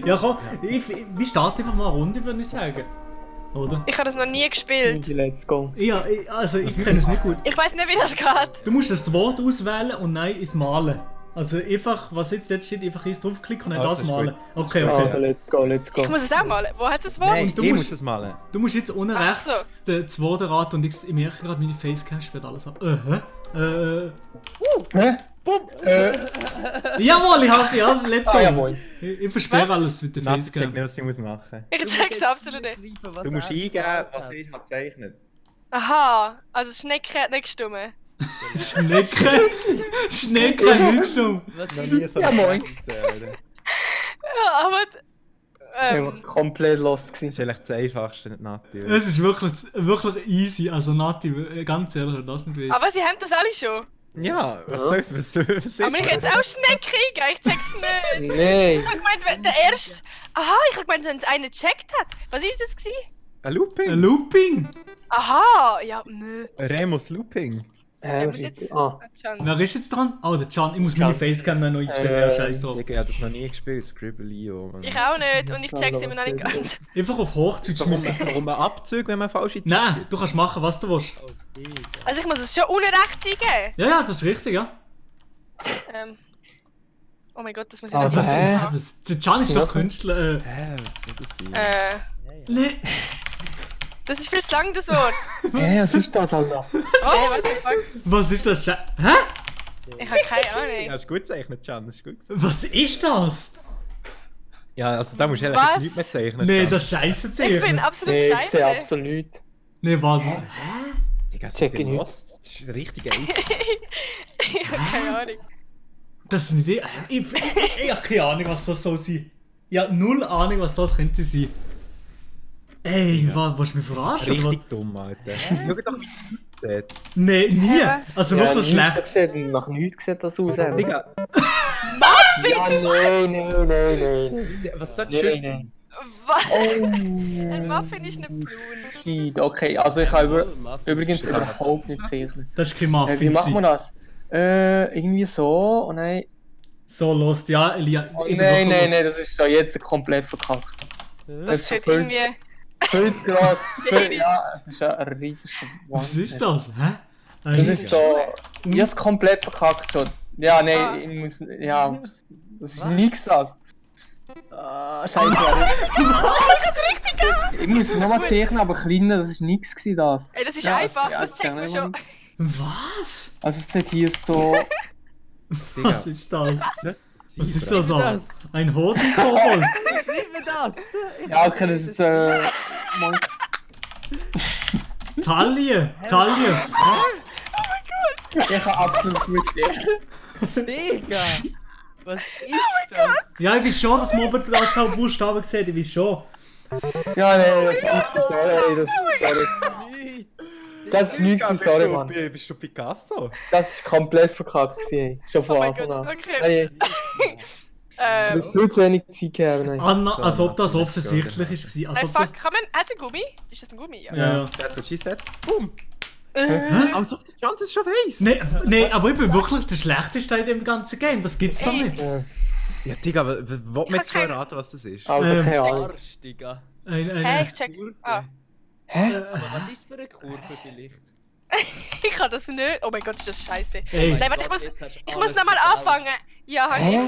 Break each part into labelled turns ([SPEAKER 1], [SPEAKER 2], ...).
[SPEAKER 1] Ja komm, wir starten einfach mal eine Runde, würde ich sagen. Oder?
[SPEAKER 2] Ich habe das noch nie gespielt.
[SPEAKER 3] Let's go.
[SPEAKER 1] Ja, also ich kenne es nicht gut.
[SPEAKER 2] Ich weiß nicht, wie das geht.
[SPEAKER 1] Du musst das Wort auswählen und nein ins Malen. Also einfach, was jetzt dort steht, einfach eins draufklicken und dann das malen. Okay,
[SPEAKER 3] Also,
[SPEAKER 1] okay.
[SPEAKER 3] let's go, let's go.
[SPEAKER 2] Ich muss es auch malen. Wo hat es das Wort?
[SPEAKER 4] Nein,
[SPEAKER 1] du
[SPEAKER 4] ich
[SPEAKER 1] musst-
[SPEAKER 4] muss das malen.
[SPEAKER 1] Du musst jetzt unten
[SPEAKER 2] Ach
[SPEAKER 1] rechts das Wort erraten und ich merke gerade, meine Facecam sperrt alles ab.
[SPEAKER 3] Hä?
[SPEAKER 1] Jawohl, ich hasse, let's go.
[SPEAKER 3] jawohl.
[SPEAKER 1] Ich versperre
[SPEAKER 2] Was?
[SPEAKER 1] alles mit der
[SPEAKER 4] Nati checkt
[SPEAKER 1] Facecam.
[SPEAKER 4] nicht, was sie muss machen.
[SPEAKER 2] Ich check's absolut nicht.
[SPEAKER 4] Du musst eingeben, was ich habe gezeichnet.
[SPEAKER 2] Aha, also Schnecke hat nicht gestimmt.
[SPEAKER 1] Schnecke? Schnecke, nicht stumm.
[SPEAKER 4] Was noch nie so
[SPEAKER 3] Ja, moin.
[SPEAKER 4] erzählen.
[SPEAKER 2] Ja, aber...
[SPEAKER 3] Ich war komplett lost
[SPEAKER 4] Das
[SPEAKER 3] gewesen.
[SPEAKER 4] ist eigentlich das Einfachste, nicht Nati.
[SPEAKER 1] Es ist wirklich easy. Also Nati, ganz ehrlich, wenn das nicht willst.
[SPEAKER 2] Aber sie haben das alle schon.
[SPEAKER 4] Ja, was soll's, was soll's?
[SPEAKER 2] Aber ich jetzt auch Schnecke eingeben, ich check's nicht.
[SPEAKER 3] Nein.
[SPEAKER 2] Ich hab gemeint, wenn der erste... Aha, ich hab gemeint, wenn es einer gecheckt hat. Was ist das gewesen?
[SPEAKER 4] Ein Looping?
[SPEAKER 1] Ein Looping?
[SPEAKER 2] Aha, ja, nö.
[SPEAKER 4] Remus Looping.
[SPEAKER 2] Ja, was jetzt?
[SPEAKER 3] Ah.
[SPEAKER 1] Wer ist jetzt dran? Oh, der Can. Ich muss meine Facecam noch einstellen. Scheiß drauf.
[SPEAKER 4] Digga, ich hab das noch nie gespielt, Scribble.io. Mann.
[SPEAKER 2] Ich auch nicht und ich check's immer noch nicht ganz.
[SPEAKER 1] Einfach auf Hochdeutsch müssen.
[SPEAKER 4] Warum ein Abzug, wenn man falsch ist?
[SPEAKER 1] Nein, du kannst machen, was du willst.
[SPEAKER 2] Also ich muss es schon unten rechts eingeben.
[SPEAKER 1] Ja, das ist richtig, ja.
[SPEAKER 2] Oh mein Gott, das muss ich
[SPEAKER 3] Ah,
[SPEAKER 2] noch
[SPEAKER 1] Was,
[SPEAKER 3] hä?
[SPEAKER 1] der Can ist doch
[SPEAKER 3] Ja.
[SPEAKER 1] Künstler.
[SPEAKER 4] Hä, was soll das sein?
[SPEAKER 1] Nee.
[SPEAKER 2] Das ist viel zu lang, das Wort.
[SPEAKER 3] Hä, was ist das, Alter?
[SPEAKER 2] Oh, warte, fuck.
[SPEAKER 1] Was ist das? Hä?
[SPEAKER 2] Ich habe keine
[SPEAKER 4] Ja,
[SPEAKER 2] Ahnung.
[SPEAKER 4] hast du gut gezeichnet, Can, hast du gut gesagt.
[SPEAKER 1] Was ist das?
[SPEAKER 4] Ja, also da musst du
[SPEAKER 2] Was?
[SPEAKER 4] eigentlich nichts mehr zeichnen.
[SPEAKER 1] Nee,
[SPEAKER 4] Can.
[SPEAKER 1] das ist scheiße
[SPEAKER 2] Ich bin
[SPEAKER 1] zeichnen.
[SPEAKER 2] absolut
[SPEAKER 3] Nee, ich sehe
[SPEAKER 2] scheiße.
[SPEAKER 3] absolut.
[SPEAKER 1] Nee, warte.
[SPEAKER 4] Digga,
[SPEAKER 3] check ich nicht.
[SPEAKER 4] Lost. Das ist richtig einfach.
[SPEAKER 2] Ich habe keine Ahnung.
[SPEAKER 1] Das ist nicht. Ich habe keine Ahnung, was das soll sein. Ich habe null Ahnung, was das könnte sein. Ey, willst du mich
[SPEAKER 4] Das ist
[SPEAKER 1] verarschen?
[SPEAKER 4] richtig dumm, Alter. Schau doch, wie das aussieht.
[SPEAKER 1] Nee, nie.
[SPEAKER 2] was?
[SPEAKER 1] Also wirklich schlecht.
[SPEAKER 3] Nach nichts sieht das aus.
[SPEAKER 4] Digga,
[SPEAKER 3] Ja, nein.
[SPEAKER 4] was sollst du
[SPEAKER 3] Nein,
[SPEAKER 4] schon?
[SPEAKER 3] nein.
[SPEAKER 2] Was?
[SPEAKER 3] Oh.
[SPEAKER 2] Ein Muffin ist eine Blume.
[SPEAKER 3] Shit, okay, also ich habe übrigens überhaupt nicht gesehen.
[SPEAKER 1] Das ist kein
[SPEAKER 3] Wie
[SPEAKER 1] Muffin.
[SPEAKER 3] machen wir
[SPEAKER 1] gewesen.
[SPEAKER 3] das? Irgendwie so, oh nein.
[SPEAKER 1] So, los, ja, Elia.
[SPEAKER 3] Oh,
[SPEAKER 1] ich bin wirklich los.
[SPEAKER 3] nein, das ist schon jetzt komplett verkackt.
[SPEAKER 2] Das
[SPEAKER 3] ist
[SPEAKER 2] sieht
[SPEAKER 3] voll-
[SPEAKER 2] irgendwie...
[SPEAKER 3] Viel gross, ja, es ist ein riesiger
[SPEAKER 1] Was ist das? Hä?
[SPEAKER 3] Das ist so, ich habe es komplett verkackt schon. Ja, nein,
[SPEAKER 2] Ah.
[SPEAKER 3] ich muss, ja, das ist nix das. Scheiße. Ich muss es nochmal zeichnen, aber kleiner, das ist nix gewesen, das.
[SPEAKER 2] Ey, das ist
[SPEAKER 3] Ja,
[SPEAKER 2] einfach,
[SPEAKER 3] ja,
[SPEAKER 2] das checkt man schon.
[SPEAKER 1] Was?
[SPEAKER 3] Also es steht hier so,
[SPEAKER 4] Digga,
[SPEAKER 1] Was ist das?
[SPEAKER 4] was
[SPEAKER 1] Was ist das? Ein Hodenkobold?
[SPEAKER 4] Schreib mir das!
[SPEAKER 3] ja, okay, das ist, mal-
[SPEAKER 1] Taille? Taille?
[SPEAKER 3] ich habe absolut gut gesehen.
[SPEAKER 5] Digga! Was ist das?
[SPEAKER 1] Ja, ich weiß schon, dass man oben die Anzahl Buchstaben sieht, ich weiß schon.
[SPEAKER 3] Ja, nein, das ist nicht, sorry, das ist nichts, sorry, Mann.
[SPEAKER 4] Bist du Picasso?
[SPEAKER 3] Das ist komplett verkackt gewesen, schon
[SPEAKER 2] Oh
[SPEAKER 3] von
[SPEAKER 2] mein
[SPEAKER 3] Anfang
[SPEAKER 2] Gott,
[SPEAKER 3] an.
[SPEAKER 2] okay.
[SPEAKER 3] Es wird viel zu wenig Zeit geben, nein.
[SPEAKER 1] Anna,
[SPEAKER 4] So,
[SPEAKER 1] als ob das
[SPEAKER 4] let's go,
[SPEAKER 1] offensichtlich ist. Als
[SPEAKER 2] Ey,
[SPEAKER 1] ob das...
[SPEAKER 2] fuck, kann man... Hat es einen Gummi? Ist das ein Gummi? Ja.
[SPEAKER 1] Ja, ja.
[SPEAKER 4] That's what she said. Boom! Als ob der Chance es schon weiss!
[SPEAKER 1] Nee, aber ich bin wirklich der Schlechteste in dem ganzen Game, das gibt's doch
[SPEAKER 2] Ey.
[SPEAKER 1] nicht.
[SPEAKER 4] Ja, Digga, aber will man jetzt schon
[SPEAKER 2] kein-
[SPEAKER 4] erraten, was das ist?
[SPEAKER 3] Also, keine Ahnung.
[SPEAKER 5] Arsch, Digga.
[SPEAKER 2] Hä, ich check... Ah.
[SPEAKER 3] Hä?
[SPEAKER 5] Aber was ist für eine Kurve vielleicht?
[SPEAKER 2] Ich kann das nicht. Oh mein Gott, ist das scheiße.
[SPEAKER 1] Ey.
[SPEAKER 2] Nein, warte, ich muss,
[SPEAKER 5] Jetzt hast du
[SPEAKER 2] ich muss
[SPEAKER 5] alles
[SPEAKER 2] nochmal
[SPEAKER 5] versaut.
[SPEAKER 2] anfangen. Ja, hab
[SPEAKER 3] Hä?
[SPEAKER 2] ich.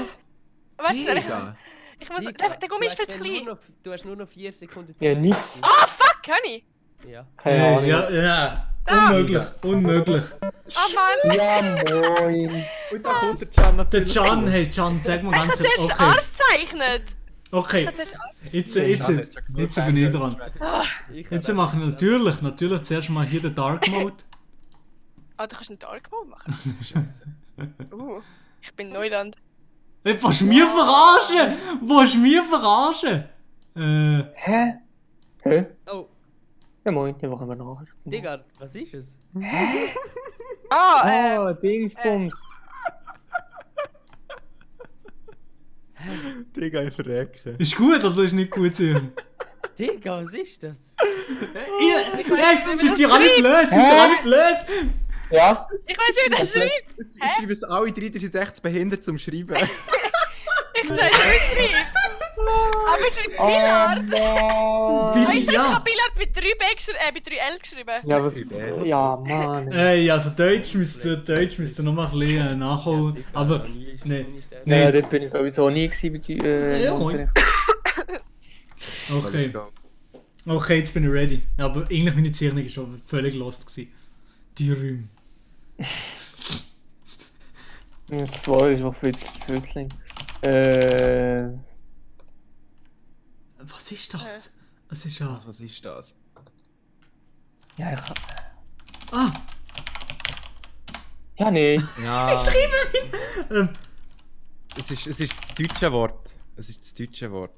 [SPEAKER 2] Warte schnell.
[SPEAKER 4] Digga.
[SPEAKER 2] Ich muss...
[SPEAKER 5] Digga,
[SPEAKER 2] Der Gummi ist viel
[SPEAKER 5] du
[SPEAKER 2] zu
[SPEAKER 5] hast
[SPEAKER 2] klein.
[SPEAKER 5] nur noch- Du hast nur noch 4 Sekunden
[SPEAKER 3] Ja,
[SPEAKER 5] Zeit.
[SPEAKER 3] nix.
[SPEAKER 2] Ah, fuck, kann ich?
[SPEAKER 5] Ja.
[SPEAKER 3] Keine Ahnung.
[SPEAKER 1] Ja. Unmöglich, unmöglich.
[SPEAKER 2] Oh Mann.
[SPEAKER 3] Ja, moin.
[SPEAKER 4] Und da kommt der Can
[SPEAKER 1] Der
[SPEAKER 4] natürlich.
[SPEAKER 1] Can, hey Can, sag mal
[SPEAKER 2] Ich habe
[SPEAKER 1] ganz
[SPEAKER 2] zuerst
[SPEAKER 1] okay.
[SPEAKER 2] Arsch gezeichnet.
[SPEAKER 1] Okay,
[SPEAKER 2] Ich habe zuerst Arsch...
[SPEAKER 1] jetzt bin ich dran.
[SPEAKER 5] Ich
[SPEAKER 1] Jetzt machen wir natürlich zuerst mal hier den Dark Mode.
[SPEAKER 2] Ah, du kannst einen Dark Mode machen. Ich bin Neuland.
[SPEAKER 1] Hey, willst du mich verarschen? Willst du mich verarschen?
[SPEAKER 3] Hä? Hä?
[SPEAKER 5] Oh,
[SPEAKER 3] Ja, moin, ja, machen wir nach.
[SPEAKER 5] Digga, was ist es?
[SPEAKER 2] Ah,
[SPEAKER 3] Oh, Dingsbums.
[SPEAKER 4] Digga, ich verrecke.
[SPEAKER 1] Ist gut oder ist nicht gut, Sir?
[SPEAKER 5] Digga, was ist das?
[SPEAKER 1] Hey, sind die alle blöd? Sind die alle blöd?
[SPEAKER 3] Ja?
[SPEAKER 2] ich weiß nicht, wie das schreibt.
[SPEAKER 4] Ich schreibe es alle drei, die sind echt zu behindert zum Schreiben.
[SPEAKER 2] Ich weiß nicht, wie es schreibt. wir schreiben Billard.
[SPEAKER 3] Mann!
[SPEAKER 2] Weißt du, ich
[SPEAKER 1] Ja.
[SPEAKER 2] habe Billard mit 3B geschrieben, mit 3L geschrieben.
[SPEAKER 3] Ja, was? Ja, Mann.
[SPEAKER 1] Ey, also Deutsch müsste noch mal ein bisschen nachholen. Aber, nee.
[SPEAKER 3] Nein, dort bin ich sowieso nie gewesen bei die,
[SPEAKER 1] Ja, moin. Okay. Okay, jetzt bin ich ready. Aber eigentlich meine Zähne war schon völlig lost gewesen. Die Rühm.
[SPEAKER 3] Das zwei ist noch Fützling.
[SPEAKER 1] Was ist das? Es ist ja...
[SPEAKER 4] Was ist das?
[SPEAKER 3] Ja, ich...
[SPEAKER 1] Ah!
[SPEAKER 3] Ja, nee.
[SPEAKER 4] Ja.
[SPEAKER 1] Ähm,
[SPEAKER 4] Es ist das deutsche Wort. Es ist das deutsche Wort.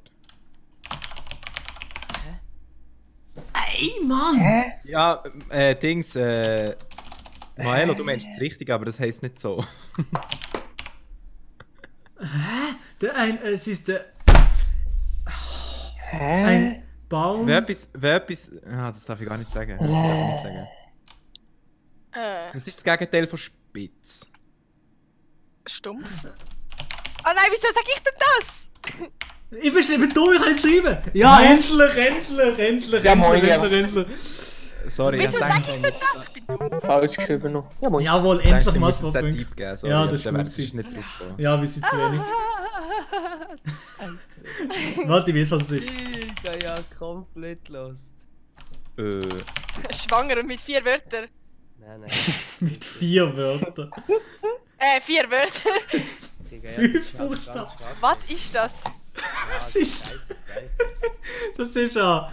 [SPEAKER 1] ey, Mann!
[SPEAKER 3] Hä?
[SPEAKER 4] Ja, Dings, Maelo, du meinst es richtig, aber das heisst nicht so.
[SPEAKER 1] Es ist der...
[SPEAKER 3] Hä?
[SPEAKER 1] Ein Baum...
[SPEAKER 4] Wer etwas... Ah, das darf ich gar nicht sagen. Das darf ich nicht sagen. Es ist das Gegenteil von spitz.
[SPEAKER 2] Stumpf. Oh nein, wieso sag ich denn das?
[SPEAKER 1] Ich bin dumm, ich kann nicht schreiben! Ja, Endler!
[SPEAKER 3] Ja, moin, ja.
[SPEAKER 4] Sorry,
[SPEAKER 2] Wieso
[SPEAKER 4] ich
[SPEAKER 2] sag
[SPEAKER 4] dachte,
[SPEAKER 2] ich denn das? Ich bin dumm.
[SPEAKER 3] Falsch geschrieben noch. Ja, moin.
[SPEAKER 1] Jawohl,
[SPEAKER 4] ich
[SPEAKER 1] endlich
[SPEAKER 4] dachte,
[SPEAKER 1] mal
[SPEAKER 4] ich
[SPEAKER 1] ein
[SPEAKER 4] muss
[SPEAKER 1] paar
[SPEAKER 4] es einen
[SPEAKER 1] Punkte.
[SPEAKER 4] Typ geben. Sorry,
[SPEAKER 1] Ja, das ist
[SPEAKER 4] dann
[SPEAKER 1] gut
[SPEAKER 4] wäre es
[SPEAKER 1] gewesen.
[SPEAKER 4] nicht drauf gekommen.
[SPEAKER 1] Ja, wir sind zu wenig. Warte, ich weiß, was es ist.
[SPEAKER 5] Digga, ja, komplett lost.
[SPEAKER 2] Schwanger und mit 4 Wörtern.
[SPEAKER 5] Nein.
[SPEAKER 1] Mit 4 Wörtern.
[SPEAKER 2] 4 Wörter.
[SPEAKER 5] Digga,
[SPEAKER 1] 5 Buchstaben.
[SPEAKER 2] Was ist das?
[SPEAKER 1] Was ist... Das ist ja...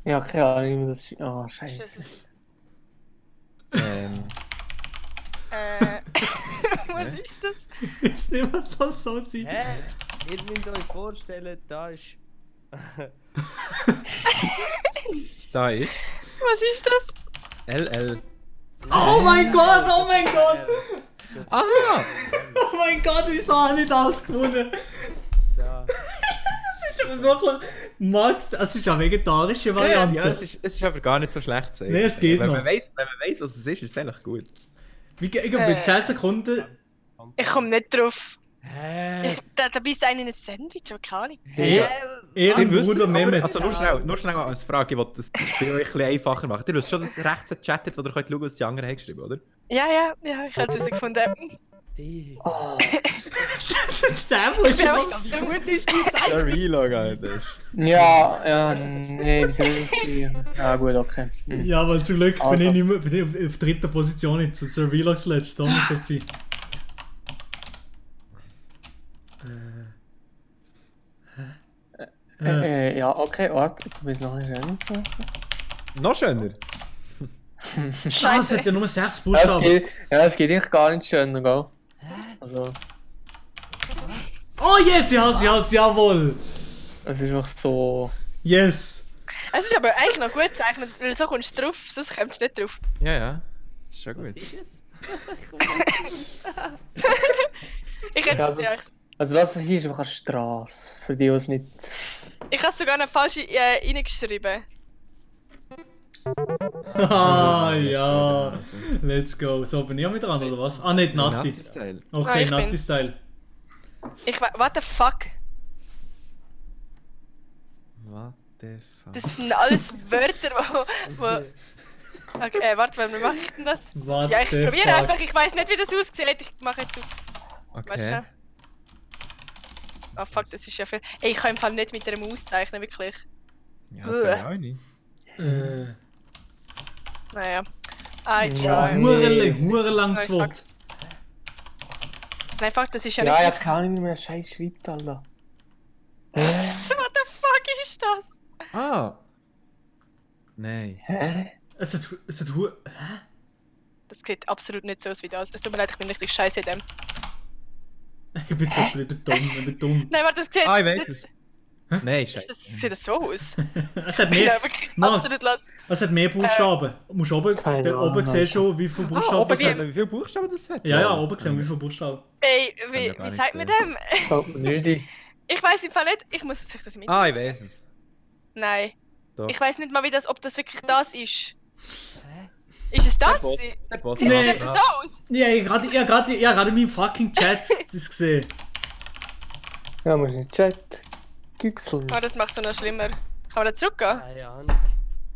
[SPEAKER 3] Ja, keine Ahnung, das ist... Oh,
[SPEAKER 2] Das
[SPEAKER 3] scheiße.
[SPEAKER 2] ist,
[SPEAKER 4] Ähm,
[SPEAKER 2] was ist das?
[SPEAKER 1] Ich weiß nicht, was das so sein.
[SPEAKER 5] Hä? Ihr müsst euch vorstellen, da ist...
[SPEAKER 4] da ist
[SPEAKER 2] Was ist das?
[SPEAKER 4] LL.
[SPEAKER 1] Oh mein Gott, oh mein Gott!
[SPEAKER 4] Ah!
[SPEAKER 1] Oh mein Gott, wieso habe ich das gefunden?
[SPEAKER 5] Da.
[SPEAKER 1] Das ist aber wirklich... Max, es ist eine vegetarische Variante.
[SPEAKER 4] Ja, es ist aber gar nicht so schlecht zu sagen.
[SPEAKER 1] Nee, es geht
[SPEAKER 4] wenn
[SPEAKER 1] noch.
[SPEAKER 4] Man weiss, wenn man weiss, was es ist es eigentlich gut.
[SPEAKER 1] Wie ich bei 10 Sekunden...
[SPEAKER 2] Ich komme nicht drauf.
[SPEAKER 5] Hä?
[SPEAKER 2] Da bist du einen in ein Sandwich, aber keine Ahnung.
[SPEAKER 1] Ehrenbruder Mehmet.
[SPEAKER 4] Also nur schnell als Frage, ich wollte das Spiel euch ein bisschen einfacher machen. Ihr wisst schon, dass rechts ein Chat hat, wo ihr könnt schauen, was die anderen haben geschrieben, oder?
[SPEAKER 2] Ja, ich habe es herausgefunden.
[SPEAKER 5] Digga.
[SPEAKER 3] Oh.
[SPEAKER 1] Der muss
[SPEAKER 2] Ja,
[SPEAKER 1] ich...
[SPEAKER 2] was ist dumm?
[SPEAKER 4] Der Relog, Alter.
[SPEAKER 3] Ja, nee, wieso ist das? Ja, gut, okay.
[SPEAKER 1] Ja, weil zum Glück bin
[SPEAKER 3] Also.
[SPEAKER 1] ich nicht mehr bin ich auf 3. Position jetzt. Und Sir Vlogs letzt, da muss das sein.
[SPEAKER 3] Ja, okay, warte, ich muss noch ein schönes machen.
[SPEAKER 4] Noch schöner.
[SPEAKER 1] Ah, es
[SPEAKER 2] Scheiße.
[SPEAKER 1] hat ja nur 6
[SPEAKER 3] Ja, es
[SPEAKER 1] Buchstaben.
[SPEAKER 3] geht eigentlich gar nicht schöner, gell? Also,
[SPEAKER 1] Oh yes, jawohl!
[SPEAKER 3] es ist noch so...
[SPEAKER 1] Yes!
[SPEAKER 2] Es ist aber eigentlich noch gut gezeichnet, weil so kommst du drauf, sonst kommst du nicht drauf.
[SPEAKER 4] Ja. Das ist schon
[SPEAKER 5] Was
[SPEAKER 4] gut.
[SPEAKER 5] ist es?
[SPEAKER 2] Ich hätte
[SPEAKER 3] Ja, also- Also das hier ist einfach eine Straße, für die, die es nicht...
[SPEAKER 2] ich habe sogar eine falsche reingeschrieben.
[SPEAKER 1] Ah, ja! Let's go. So, bin ich auch wieder dran, oder was? Ah, nicht Natti.
[SPEAKER 4] Natti-Style.
[SPEAKER 1] Okay,
[SPEAKER 2] Ah, ich bin-
[SPEAKER 1] Natti-Style.
[SPEAKER 2] What the fuck?
[SPEAKER 4] What the fuck?
[SPEAKER 2] Das sind alles Wörter, wo... Okay, warte, wie mache ich denn das?
[SPEAKER 1] What
[SPEAKER 2] Ja, ich
[SPEAKER 1] the
[SPEAKER 2] probiere
[SPEAKER 1] fuck?
[SPEAKER 2] einfach, ich weiß nicht, wie das aussieht. Ich mache jetzt auf... Weißt
[SPEAKER 4] Okay.
[SPEAKER 2] du? Oh fuck, das ist ja viel... Ey, ich kann im Fall nicht mit der Maus zeichnen, wirklich.
[SPEAKER 4] Ja, das kann ich auch nicht.
[SPEAKER 2] Naja. I
[SPEAKER 3] Ja,
[SPEAKER 2] try.
[SPEAKER 1] Hurenlang
[SPEAKER 2] Nein,
[SPEAKER 1] zu Wort.
[SPEAKER 2] Nein, fuck, das ist ja
[SPEAKER 3] Ja,
[SPEAKER 2] nicht...
[SPEAKER 3] ich kann nicht mehr scheiß schreibt, Alter.
[SPEAKER 2] What the fuck ist das?
[SPEAKER 4] Ah! Nein.
[SPEAKER 3] Hä?
[SPEAKER 1] Es hat
[SPEAKER 2] Das sieht absolut nicht so aus wie das. Es tut mir leid, ich bin richtig scheiße in dem.
[SPEAKER 1] Ich bin dumm.
[SPEAKER 2] Nein, warte, das sieht...
[SPEAKER 4] Ah, ich weiß es. Nein, scheiße.
[SPEAKER 2] Das sieht so aus.
[SPEAKER 1] Es hat
[SPEAKER 2] Ich bin
[SPEAKER 1] mehr,
[SPEAKER 2] ja wirklich
[SPEAKER 1] Mann.
[SPEAKER 2] absolut los.
[SPEAKER 1] es hat mehr Buchstaben. Du musst oben,
[SPEAKER 3] Keine
[SPEAKER 1] da oben
[SPEAKER 3] Ahnung,
[SPEAKER 1] siehst du, wie viele Buchstaben
[SPEAKER 4] oben
[SPEAKER 1] es
[SPEAKER 4] sieht
[SPEAKER 1] hat.
[SPEAKER 4] man, wie viele Buchstaben das hat?
[SPEAKER 1] Ja, oben sehen wir, wie viele Buchstaben.
[SPEAKER 2] Ey,
[SPEAKER 4] ja
[SPEAKER 2] wie,
[SPEAKER 4] gar
[SPEAKER 2] wie
[SPEAKER 4] nicht
[SPEAKER 2] sagt man
[SPEAKER 4] sehen.
[SPEAKER 2] dem?
[SPEAKER 3] Kommt mir nicht.
[SPEAKER 2] Ich weiß im Fall nicht. Ich muss sich das mit.
[SPEAKER 4] Ah, ich weiß es.
[SPEAKER 2] Nein.
[SPEAKER 4] Doch.
[SPEAKER 2] Ich weiß nicht mal, ob das wirklich das ist. Ist es das?
[SPEAKER 4] Boss.
[SPEAKER 2] Sieht
[SPEAKER 4] Der Boss.
[SPEAKER 1] Nee.
[SPEAKER 2] es etwa so aus?
[SPEAKER 1] Ja, ich habe gerade in meinem fucking Chat das gesehen.
[SPEAKER 3] Ja, muss in den Chat. Güchsel.
[SPEAKER 2] Oh, das macht es noch schlimmer. Kann man da zurückgehen?
[SPEAKER 5] Keine Ahnung.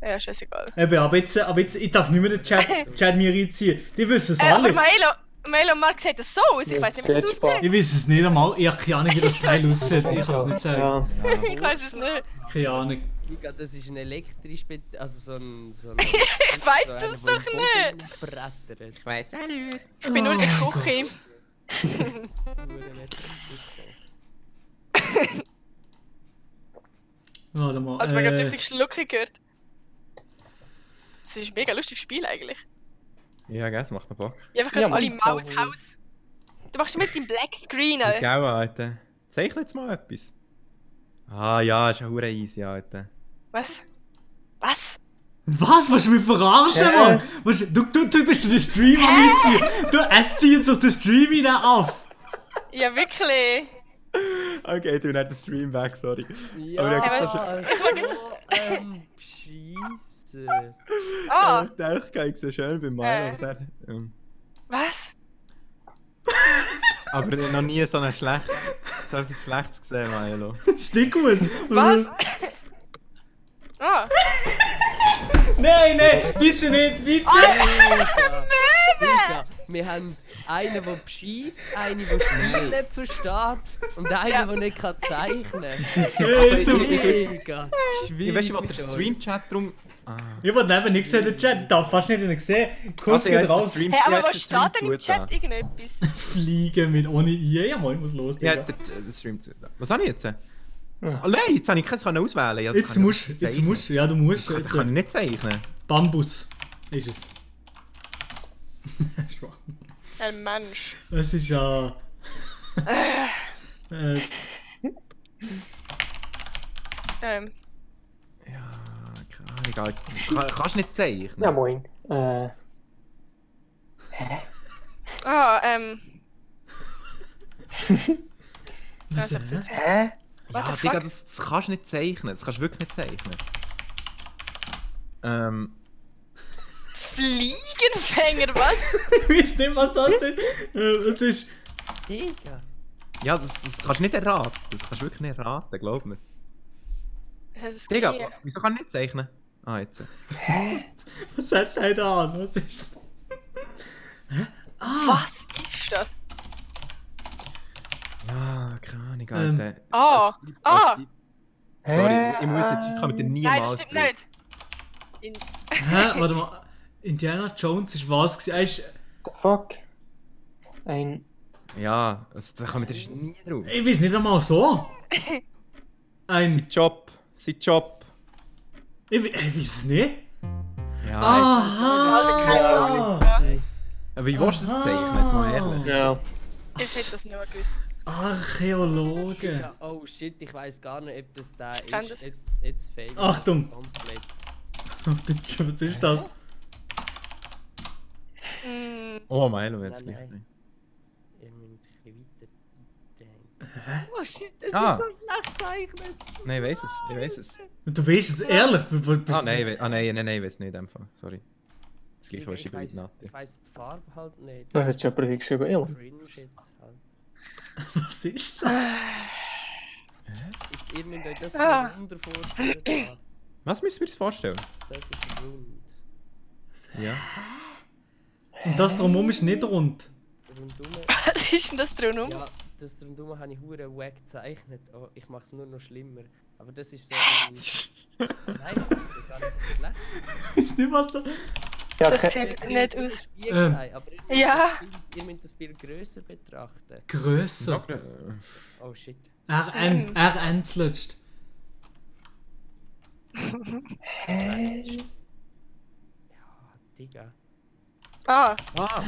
[SPEAKER 2] Ja, scheißegal.
[SPEAKER 1] Eben, aber jetzt, ich darf nicht mehr den Chat mir reinziehen. Die wissen es
[SPEAKER 2] Aber
[SPEAKER 1] alle.
[SPEAKER 2] Maelo und Mark sagt das so aus. Ich weiß nicht, wie das aussieht.
[SPEAKER 1] Ich weiß es nicht einmal. Ich habe keine Ahnung, wie das Teil aussieht. Ich kann es nicht sagen.
[SPEAKER 3] Ja.
[SPEAKER 2] Ich weiß es nicht.
[SPEAKER 1] Keine Ahnung.
[SPEAKER 5] Giga, das ist ein elektrisch, also so ein...
[SPEAKER 2] Ich weiß das doch nicht.
[SPEAKER 5] Brettert.
[SPEAKER 4] Ich weiß auch nicht.
[SPEAKER 2] Ich bin nur in der Küche.
[SPEAKER 1] Warte mal.
[SPEAKER 2] Also, man hat richtig Schlucke gehört. Das ist ein mega lustiges Spiel eigentlich.
[SPEAKER 4] Ja, gell, das macht noch Bock.
[SPEAKER 2] Ich einfach gerade alle Maus Haus. Du machst mit dem Black Screen, Alter.
[SPEAKER 4] Gell, Alter. Zeichne jetzt mal etwas. Ah ja, ist ja hure easy, Alter.
[SPEAKER 2] Was? Was?
[SPEAKER 1] Was? Willst du mich verarschen, Mann? Du bist den Stream am Einziehen. Es zieht sich den Stream wieder auf.
[SPEAKER 2] Ja, wirklich.
[SPEAKER 4] Okay, du nicht den Stream weg, sorry.
[SPEAKER 5] Ja,
[SPEAKER 4] Aber
[SPEAKER 2] ich mag jetzt-
[SPEAKER 5] Scheisse.
[SPEAKER 2] Ah,
[SPEAKER 4] Ich dachte, ich sehe schön beim Milo.
[SPEAKER 2] was?
[SPEAKER 4] Aber noch nie so etwas Schlechtes gesehen, Milo.
[SPEAKER 1] Das ist nicht gut.
[SPEAKER 2] Was? Ah.
[SPEAKER 1] Nein, bitte nicht, bitte.
[SPEAKER 5] Digga, wir haben einen, der beschießt, einen, der Spiel nicht versteht und einen, der nicht kann zeichnen
[SPEAKER 1] Hey, so-
[SPEAKER 5] Digga,
[SPEAKER 4] Ich weiß nicht, was der Stream-Chat drum... Ah.
[SPEAKER 1] Ich wollte eben nicht sehen, den Chat. Ich darf fast nicht ihn sehen. Kuss
[SPEAKER 4] Also,
[SPEAKER 1] geht
[SPEAKER 4] jetzt
[SPEAKER 1] raus.
[SPEAKER 4] Stream-
[SPEAKER 2] Hey, aber
[SPEAKER 4] Ja,
[SPEAKER 2] was
[SPEAKER 4] der
[SPEAKER 2] steht
[SPEAKER 4] Stream
[SPEAKER 2] denn im
[SPEAKER 4] zu
[SPEAKER 2] Chat?
[SPEAKER 4] da.
[SPEAKER 2] Irgendetwas?
[SPEAKER 1] Fliegen mit ohne I. Ja, moin, muss los,
[SPEAKER 4] Ja,
[SPEAKER 1] Digga.
[SPEAKER 4] ist der Stream zu. Was habe ich jetzt? Oh nein, jetzt habe ich keins auswählen. Ja, das
[SPEAKER 1] Jetzt
[SPEAKER 4] kann ich
[SPEAKER 1] musst
[SPEAKER 4] nicht
[SPEAKER 1] jetzt
[SPEAKER 4] zeichnen.
[SPEAKER 1] musst ja, du musst.
[SPEAKER 4] Das
[SPEAKER 1] Jetzt,
[SPEAKER 4] kann ich nicht zeichnen.
[SPEAKER 1] Bambus ist es. Schwach.
[SPEAKER 2] Ein Mensch.
[SPEAKER 1] Das ist ja.
[SPEAKER 2] Ähm,
[SPEAKER 4] Ja, keine Ahnung. Alter. Das kannst du nicht zeichnen.
[SPEAKER 3] Ja, moin.
[SPEAKER 2] Das
[SPEAKER 1] Was,
[SPEAKER 2] ist
[SPEAKER 3] Hä?
[SPEAKER 2] What
[SPEAKER 4] Ja,
[SPEAKER 2] the
[SPEAKER 4] Digga,
[SPEAKER 2] fuck?
[SPEAKER 4] das kannst du nicht zeichnen. Das kannst du wirklich nicht zeichnen.
[SPEAKER 2] Fliegenfänger, was?
[SPEAKER 1] Ich weiß nicht, was das ist. Es ist.
[SPEAKER 5] Digga.
[SPEAKER 4] Ja, das kannst du nicht erraten. Das kannst du wirklich nicht erraten, glaub mir.
[SPEAKER 2] Das heißt, es
[SPEAKER 4] Digga,
[SPEAKER 2] geht.
[SPEAKER 4] wieso kann ich nicht zeichnen? Ah, jetzt.
[SPEAKER 1] Was hat der da an? Was ist.
[SPEAKER 2] Was ist das?
[SPEAKER 4] Ja, keine Ahnung, Alter.
[SPEAKER 2] Ah! Ah!
[SPEAKER 4] Sorry, ich muss jetzt, ich kann mit dir
[SPEAKER 2] Nein, das
[SPEAKER 4] niemals
[SPEAKER 2] stimmt nicht. In
[SPEAKER 1] Hä? Warte mal. Indiana Jones ist was gewesen? Er ist.
[SPEAKER 3] The fuck? Ein.
[SPEAKER 4] Ja, also, da kommen wir nie drauf.
[SPEAKER 1] Ich weiß nicht einmal so. Ein.
[SPEAKER 4] Sein Job.
[SPEAKER 1] Ich weiß es nicht.
[SPEAKER 4] Ja,
[SPEAKER 2] Alter, keine
[SPEAKER 1] Aha!
[SPEAKER 2] Ahnung.
[SPEAKER 4] aber wie willst du das zeichnen, jetzt mal ehrlich?
[SPEAKER 3] Ja.
[SPEAKER 2] Ich hätte das nicht mehr gewusst.
[SPEAKER 1] Archäologe.
[SPEAKER 5] Ja, oh shit, ich weiß gar nicht, ob das der
[SPEAKER 2] kann
[SPEAKER 5] ist.
[SPEAKER 2] das.
[SPEAKER 5] Jetzt fehlt
[SPEAKER 1] Achtung.
[SPEAKER 5] komplett.
[SPEAKER 1] Was ist das?
[SPEAKER 2] Mm,
[SPEAKER 4] Oh, Milo, jetzt
[SPEAKER 5] Nein,
[SPEAKER 4] nicht.
[SPEAKER 5] nein. Ihr müsst ein bisschen weiter denken. Oh shit, das
[SPEAKER 4] Ah.
[SPEAKER 5] ist so schlecht gezeichnet.
[SPEAKER 4] Nein, ich weiß es, ich weiß es.
[SPEAKER 1] Du weißt es ehrlich.
[SPEAKER 4] Ah, nein, ich weiß es nicht einfach. Sorry. Das gleiche, was ich
[SPEAKER 5] Ich
[SPEAKER 4] bei
[SPEAKER 5] weiss,
[SPEAKER 4] Nati.
[SPEAKER 5] ich weiss die Farbe halt nicht.
[SPEAKER 3] Das hat schon jemand geschrieben. Ja.
[SPEAKER 5] Cringe jetzt halt.
[SPEAKER 1] Was ist das?
[SPEAKER 5] Ihr müsst euch das
[SPEAKER 2] Ah.
[SPEAKER 5] Wunder vorstellen. Da.
[SPEAKER 4] Was müssen wir uns vorstellen?
[SPEAKER 5] Das ist rund.
[SPEAKER 4] Ja.
[SPEAKER 1] Und das drumherum ist nicht rund.
[SPEAKER 5] Rundum.
[SPEAKER 2] was ist denn das drumherum?
[SPEAKER 5] Ja, das rundum habe ich hure wack gezeichnet. Oh, ich mache es nur noch schlimmer. Aber das ist so ein... Nein, das ist auch nicht schlecht.
[SPEAKER 1] Ich weiß nicht, was da.
[SPEAKER 3] Ja,
[SPEAKER 2] Das
[SPEAKER 3] ke-
[SPEAKER 2] sieht nicht aus.
[SPEAKER 5] Spiegelei, aber ihr müsst
[SPEAKER 2] Ja.
[SPEAKER 5] das Bild- ihr müsst das Bild grösser betrachten.
[SPEAKER 1] Grösser.
[SPEAKER 5] Oh shit.
[SPEAKER 1] Er entletzt.
[SPEAKER 5] Ja, Digga.
[SPEAKER 2] Ah,
[SPEAKER 4] Ah,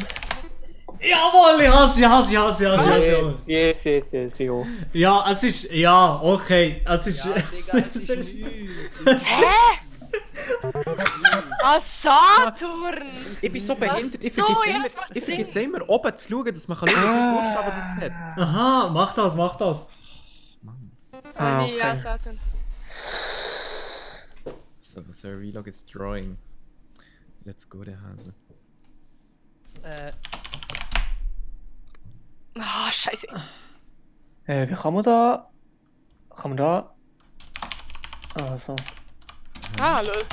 [SPEAKER 1] Jawohl, ich hasse.
[SPEAKER 3] Yes, ja.
[SPEAKER 1] Ja, es ist. Ja, okay. Es ist.
[SPEAKER 5] Ja, Digga, es ist übel.
[SPEAKER 2] ah Saturn!
[SPEAKER 4] ich bin so behindert, ich
[SPEAKER 2] so,
[SPEAKER 4] vergesse
[SPEAKER 2] ja,
[SPEAKER 4] immer,
[SPEAKER 2] das macht
[SPEAKER 4] ich
[SPEAKER 2] Sinn.
[SPEAKER 4] vergesse immer oben zu schauen, dass man schauen kann, wie viele Buchstaben das hat.
[SPEAKER 1] Aha, mach das.
[SPEAKER 2] Ah, nee, ja,
[SPEAKER 3] okay.
[SPEAKER 2] Saturn.
[SPEAKER 4] So, Sir Relog is drawing. Let's go, der Hase.
[SPEAKER 2] Ah, scheiße.
[SPEAKER 3] Wie kann man da. Kann man da Also.
[SPEAKER 2] Ah, lol.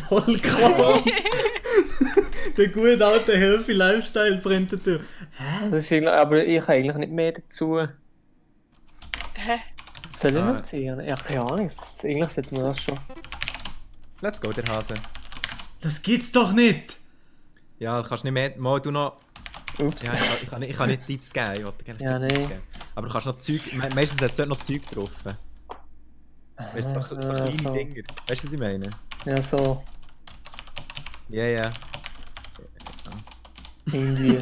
[SPEAKER 1] Voll krass. Der gute alte Healthy Lifestyle brennt durch.
[SPEAKER 3] Das ist aber ich habe eigentlich nicht mehr dazu.
[SPEAKER 2] Hä?
[SPEAKER 3] Soll ich noch ziehen? Ja, keine Ahnung. Eigentlich sollten wir das schon.
[SPEAKER 4] Let's go, der Hase.
[SPEAKER 1] Das gibt's doch nicht!
[SPEAKER 4] Ja, kannst nicht mehr. Mal du noch.
[SPEAKER 3] Ups.
[SPEAKER 4] Ja, ich kann nicht Tipps geben. Ich wollte gerne
[SPEAKER 3] Ja,
[SPEAKER 4] Tipps
[SPEAKER 3] nee.
[SPEAKER 4] geben. Aber du kannst noch Zeug. Meistens hast du dort noch Zeug getroffen. Weißt du, so kleine
[SPEAKER 3] so.
[SPEAKER 4] Dinger. Weißt du, was ich meine?
[SPEAKER 3] Ja, so.
[SPEAKER 4] Ja, ja.
[SPEAKER 3] Irgendwie.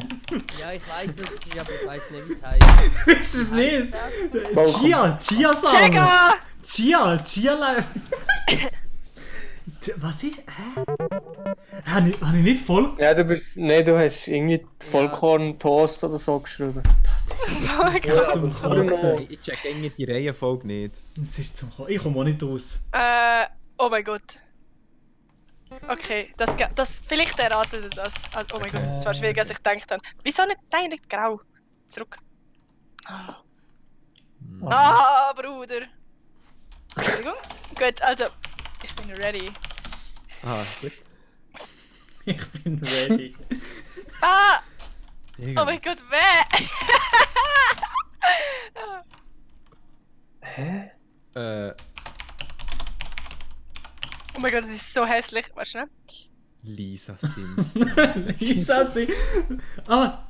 [SPEAKER 5] Ja, ich weiß, was es ist, aber ich weiß nicht, wie es heißt.
[SPEAKER 1] Ist es nicht?
[SPEAKER 3] Vollkommen.
[SPEAKER 1] Chia-Samen!
[SPEAKER 2] Checker!
[SPEAKER 1] Chia-Life! Was ist? Hä? Habe ich nicht voll?
[SPEAKER 3] Ja, du bist. Nein, du hast irgendwie Vollkorn-Toast oder so geschrieben.
[SPEAKER 1] Das ist
[SPEAKER 2] Oh
[SPEAKER 1] zum
[SPEAKER 3] Gott.
[SPEAKER 1] Kotzen.
[SPEAKER 4] Ich check irgendwie die Reihenfolge nicht.
[SPEAKER 1] Das ist zum Kotzen. Ich komme auch nicht raus.
[SPEAKER 2] Oh mein Gott. Okay, das vielleicht erratet ihr das. Also, oh mein Gott, das war schwieriger als ich gedacht habe. Wieso nicht? Nein, nicht grau. Zurück. Ah, Bruder. Entschuldigung. Gut, also, ich bin ready.
[SPEAKER 4] Ah, gut.
[SPEAKER 1] Ich bin ready.
[SPEAKER 2] Ah!
[SPEAKER 4] Digga.
[SPEAKER 2] Oh mein Gott, weh!
[SPEAKER 3] Hä?
[SPEAKER 2] Oh mein Gott, das ist so hässlich. Warte schnell.
[SPEAKER 4] Lisa Sims.
[SPEAKER 1] Lisa, sie. Aber.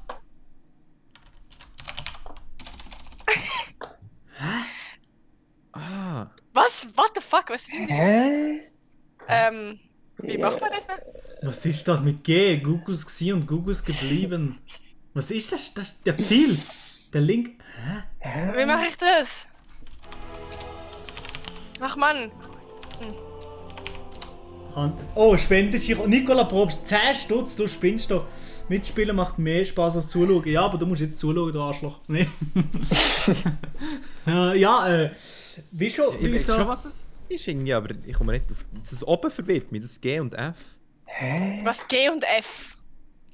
[SPEAKER 4] Ah.
[SPEAKER 2] Was? What the fuck? Was?
[SPEAKER 3] Hä?
[SPEAKER 2] Wie macht man das denn?
[SPEAKER 1] Was ist das mit G? Gugus gsi und Gugus geblieben. Was ist das? Das ist der Pfeil. Der Link. Hä?
[SPEAKER 2] Wie mache ich das? Ach Mann.
[SPEAKER 1] Oh, spendest dich. Nicola, probst 10 Stutz, du spinnst doch. Mitspielen macht mehr Spaß als zuschauen. Ja, aber du musst jetzt zuschauen, du Arschloch. Nee. Wie schon?
[SPEAKER 4] Ich weiß schon, was es ist irgendwie, aber ich komme nicht auf. Das oben verwirrt mich, das G und F.
[SPEAKER 3] Hä?
[SPEAKER 2] Was G und F?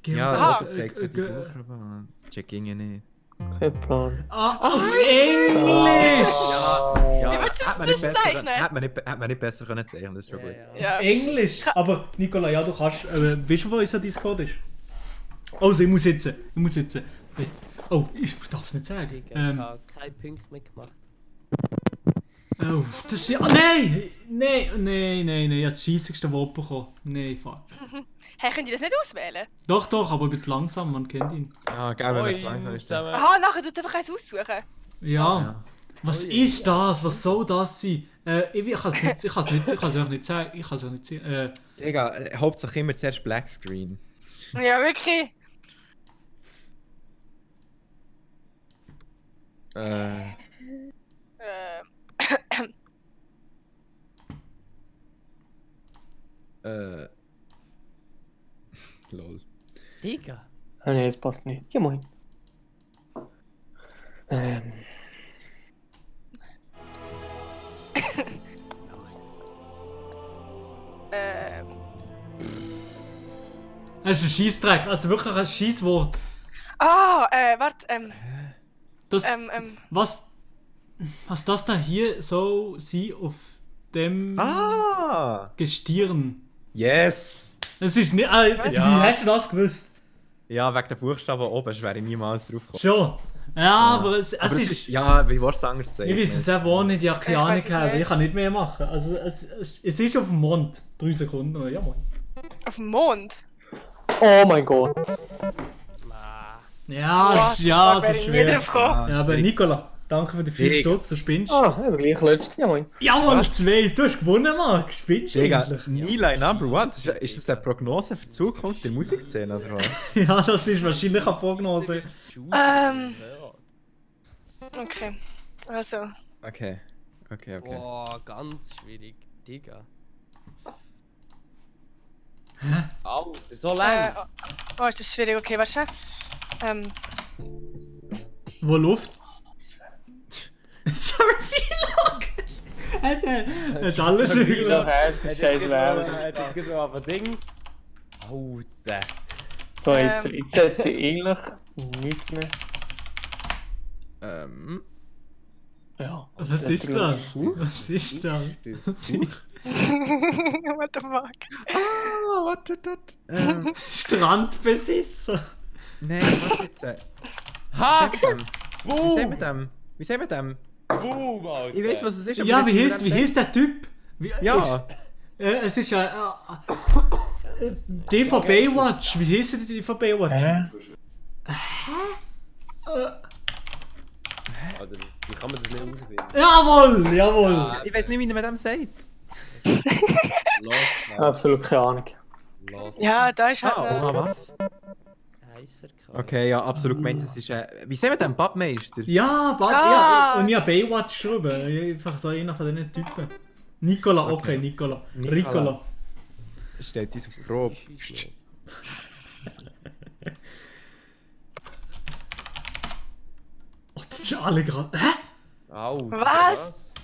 [SPEAKER 4] Ja,
[SPEAKER 2] Ah.
[SPEAKER 4] das zeigt so die Buchstaben. Check irgendwie nicht.
[SPEAKER 3] Kein Plan.
[SPEAKER 1] Auf Englisch!
[SPEAKER 2] Wie willst du das zeichnen?
[SPEAKER 4] Hätte man nicht besser können zeichnen, das ist schon gut.
[SPEAKER 2] Ja.
[SPEAKER 1] Englisch! Aber Nicola, ja, du kannst. Weißt du, wo unser Discord ist? Also, ich muss jetzt. Oh, ich darf es nicht sagen.
[SPEAKER 5] Ich habe keinen Punkt mitgemacht.
[SPEAKER 1] Oh, das ist ja. Nein! Nein, ich habe das scheissigste Wort bekommen. Nein, fuck.
[SPEAKER 2] Hey, könnt ihr das nicht auswählen?
[SPEAKER 1] Doch, aber ein bisschen langsam, man kennt ihn.
[SPEAKER 4] Ah, geil, wenn es langsam ist. dann.
[SPEAKER 2] Aha, nachher tut einfach eins aussuchen.
[SPEAKER 1] Ja. Was ist das? Was soll das sein? Ich kann es euch nicht sagen. Ich kann es euch nicht sagen.
[SPEAKER 4] Digga, hauptsächlich immer zuerst Black Screen.
[SPEAKER 2] Ja, wirklich.
[SPEAKER 4] Lol.
[SPEAKER 5] Digga.
[SPEAKER 3] Ah, nee, das passt nicht. Ja, moin.
[SPEAKER 1] Das ist ein Scheissdreck, also wirklich ein Scheisswort.
[SPEAKER 2] Warte,
[SPEAKER 1] Das, was das da hier so sie auf dem
[SPEAKER 4] Ah!
[SPEAKER 1] Gestirn?
[SPEAKER 4] Yes!
[SPEAKER 1] Das ist nicht. Wie hast du das gewusst?
[SPEAKER 4] Ja, wegen der Buchstaben oben wäre ich niemals drauf gekommen.
[SPEAKER 1] Schon. Ja, aber es
[SPEAKER 4] Aber
[SPEAKER 1] ist.
[SPEAKER 4] ja, wie willst du es anders sagen?
[SPEAKER 1] Ich weiß es eben auch nicht, ich habe keine
[SPEAKER 2] Ich
[SPEAKER 1] Ahnung,
[SPEAKER 2] weiss es nicht.
[SPEAKER 1] ich kann nicht mehr machen. Also es ist auf dem Mond. 3 Sekunden, oder? Ja moin.
[SPEAKER 2] auf dem Mond.
[SPEAKER 3] Oh mein Gott.
[SPEAKER 1] Ja,
[SPEAKER 2] What
[SPEAKER 1] es
[SPEAKER 2] the
[SPEAKER 1] ja,
[SPEAKER 2] fuck,
[SPEAKER 1] es
[SPEAKER 2] wäre
[SPEAKER 1] ist
[SPEAKER 2] ich nie
[SPEAKER 1] schwer.
[SPEAKER 2] drauf gekommen.
[SPEAKER 1] Ja, aber Nicola, danke für die 4
[SPEAKER 4] Digga.
[SPEAKER 1] Stutz, du spinnst.
[SPEAKER 3] Ah, ja, gleich letzt. Ja, moin.
[SPEAKER 1] Jawohl, 2, du hast gewonnen, Marc. Spinnst du
[SPEAKER 4] Digga,
[SPEAKER 1] eigentlich?
[SPEAKER 4] Nilay Number One, ist das eine Prognose für die Zukunft der Musikszene oder was?
[SPEAKER 1] Ja, das ist wahrscheinlich eine Prognose.
[SPEAKER 2] Okay, also.
[SPEAKER 4] Okay.
[SPEAKER 5] Boah, ganz schwierig. Digga.
[SPEAKER 6] Au, das ist so lang.
[SPEAKER 2] Oh, ist das schwierig. Okay, warte schnell.
[SPEAKER 1] Wo Luft? Sorry, Vlog! Das ist alles
[SPEAKER 3] Ja,
[SPEAKER 1] über.
[SPEAKER 3] scheiß Werbung.
[SPEAKER 6] Das geht so auf ein Ding.
[SPEAKER 4] Alter.
[SPEAKER 3] So, jetzt hätte ich eigentlich nichts mehr. Ja.
[SPEAKER 1] Was ist das? Was ist das? Was ist
[SPEAKER 2] What the fuck?
[SPEAKER 4] Ah, warte.
[SPEAKER 1] Strandbesitzer?
[SPEAKER 4] Nein, warte jetzt.
[SPEAKER 6] Ha!
[SPEAKER 4] Wie sagen wir dem? Wie sagen wir dem?
[SPEAKER 6] Boom, Alter!
[SPEAKER 4] Ich weiß, was es ist, aber
[SPEAKER 1] Ja,
[SPEAKER 4] ich weiß
[SPEAKER 1] wie
[SPEAKER 4] nicht,
[SPEAKER 1] heißt der Typ? Wie,
[SPEAKER 4] Ja,
[SPEAKER 1] es ist ja. Die von Baywatch. Wie heißt die von Baywatch?
[SPEAKER 6] Alter, wie kann man das nicht herausfinden?
[SPEAKER 1] Jawohl, jawohl.
[SPEAKER 4] ich weiß nicht, wie man dem sagt.
[SPEAKER 6] Los,
[SPEAKER 3] Absolut keine Ahnung.
[SPEAKER 6] los.
[SPEAKER 2] Ja, da ist halt.
[SPEAKER 4] Was?
[SPEAKER 5] Eis verkauft.
[SPEAKER 4] Okay, ja, absolut gemeint, es ist... wie sagen wir dem? Badmeister?
[SPEAKER 1] Ja,
[SPEAKER 2] Ah.
[SPEAKER 1] ja, und ich habe Baywatch geschrieben. Einfach so einer von diesen Typen. Nicola, okay, Nicola. Ricola.
[SPEAKER 4] Stellt uns auf die Probe.
[SPEAKER 1] Oh, das ist alle gerade. Hä?
[SPEAKER 6] Au.
[SPEAKER 2] Was?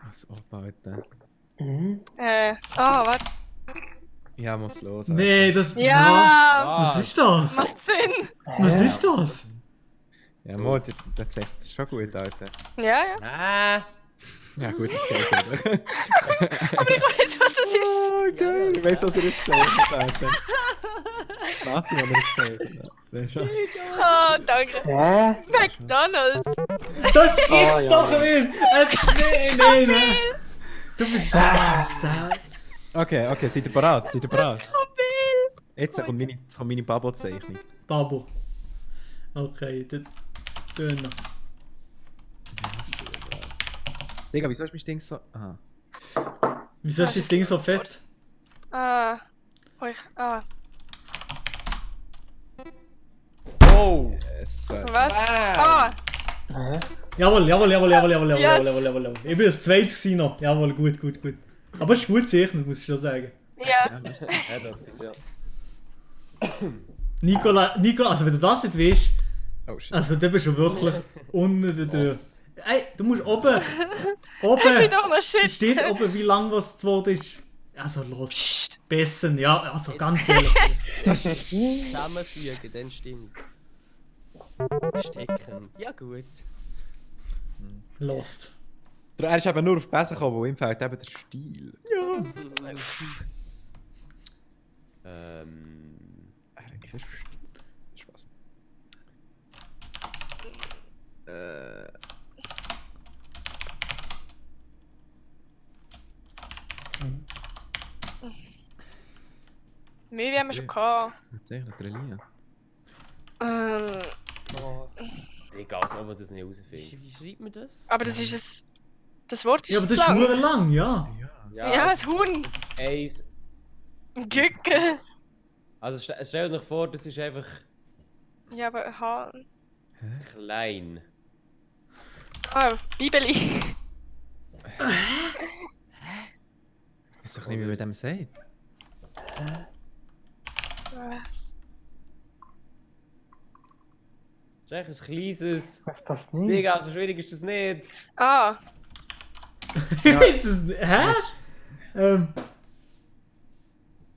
[SPEAKER 4] Was Alter.
[SPEAKER 2] Warte.
[SPEAKER 4] Ja, muss los.
[SPEAKER 1] Nee, das.
[SPEAKER 2] Ja!
[SPEAKER 1] Was ist das?
[SPEAKER 2] Macht Sinn!
[SPEAKER 1] Was ist das?
[SPEAKER 4] Ja, Mord, das ist schon gut, Alter.
[SPEAKER 2] Ja, ja.
[SPEAKER 6] Ah!
[SPEAKER 4] Ja gut, das geht wieder.
[SPEAKER 2] Aber ich weiß, was das ist.
[SPEAKER 4] Oh, geil. Ich weiss, was er jetzt gesagt hat, Alter. Warte, was er jetzt gesagt hat. Das ist schon...
[SPEAKER 2] Oh, danke.
[SPEAKER 3] Hä?
[SPEAKER 2] McDonalds!
[SPEAKER 1] Das gibt's
[SPEAKER 3] ja.
[SPEAKER 1] doch nicht! Nee. Du bist sad.
[SPEAKER 4] Okay, seid ihr bereit? Seid ihr bereit?
[SPEAKER 2] Mobil!
[SPEAKER 4] Jetzt kommt meine Babo-Zeichnung.
[SPEAKER 1] Babo. Okay, der Döner.
[SPEAKER 4] Digga, wieso ist mein Ding so... Aha.
[SPEAKER 1] Wieso ist das Ding so fett?
[SPEAKER 6] Oh!
[SPEAKER 2] Was?
[SPEAKER 3] Hä?
[SPEAKER 1] Jawohl.
[SPEAKER 2] Yes.
[SPEAKER 1] Ich bin das zweite gewesen noch. Jawohl, gut. Aber es ist gut gezeichnet, muss ich schon sagen.
[SPEAKER 2] Ja.
[SPEAKER 6] Hat etwas, ja.
[SPEAKER 1] Nicola, also wenn du das nicht weißt,
[SPEAKER 4] Oh shit.
[SPEAKER 1] also dann bist du wirklich unten durch. Ey, du musst oben.
[SPEAKER 2] Das ist doch noch
[SPEAKER 1] Es
[SPEAKER 2] shit.
[SPEAKER 1] steht oben, wie lang was zu Wort ist. Also los. Bessen, ja, also ganz ehrlich.
[SPEAKER 5] Zusammenfügen, dann stimmt. Stecken. Ja gut.
[SPEAKER 1] Lost.
[SPEAKER 4] Er ist eben nur auf die Besen gekommen, wo ihm fehlt eben der Stil. Er hat keinen Stil. Spaß.
[SPEAKER 2] Mühe haben wir schon gehabt.
[SPEAKER 4] Was zeichnet der Elia?
[SPEAKER 6] Digga, als ob man das nicht herausfindet.
[SPEAKER 5] Wie schreibt man das?
[SPEAKER 2] Aber das ist es. Das Wort ist
[SPEAKER 1] Ja, aber
[SPEAKER 2] zu
[SPEAKER 1] das ist
[SPEAKER 2] lang.
[SPEAKER 1] nur lang, ja.
[SPEAKER 2] Ja, das Huhn.
[SPEAKER 6] Eins.
[SPEAKER 2] Gücke.
[SPEAKER 6] Also stell dir vor, das ist einfach
[SPEAKER 2] Ja, aber Hahn.
[SPEAKER 6] klein.
[SPEAKER 2] Bibeli.
[SPEAKER 4] Ich weiß doch nicht, wie man dem sagt.
[SPEAKER 6] Das ist echt ein kleines.
[SPEAKER 3] Was passt nicht?
[SPEAKER 6] Digga, so schwierig ist das nicht.
[SPEAKER 1] Ich weiß es nicht. Hä?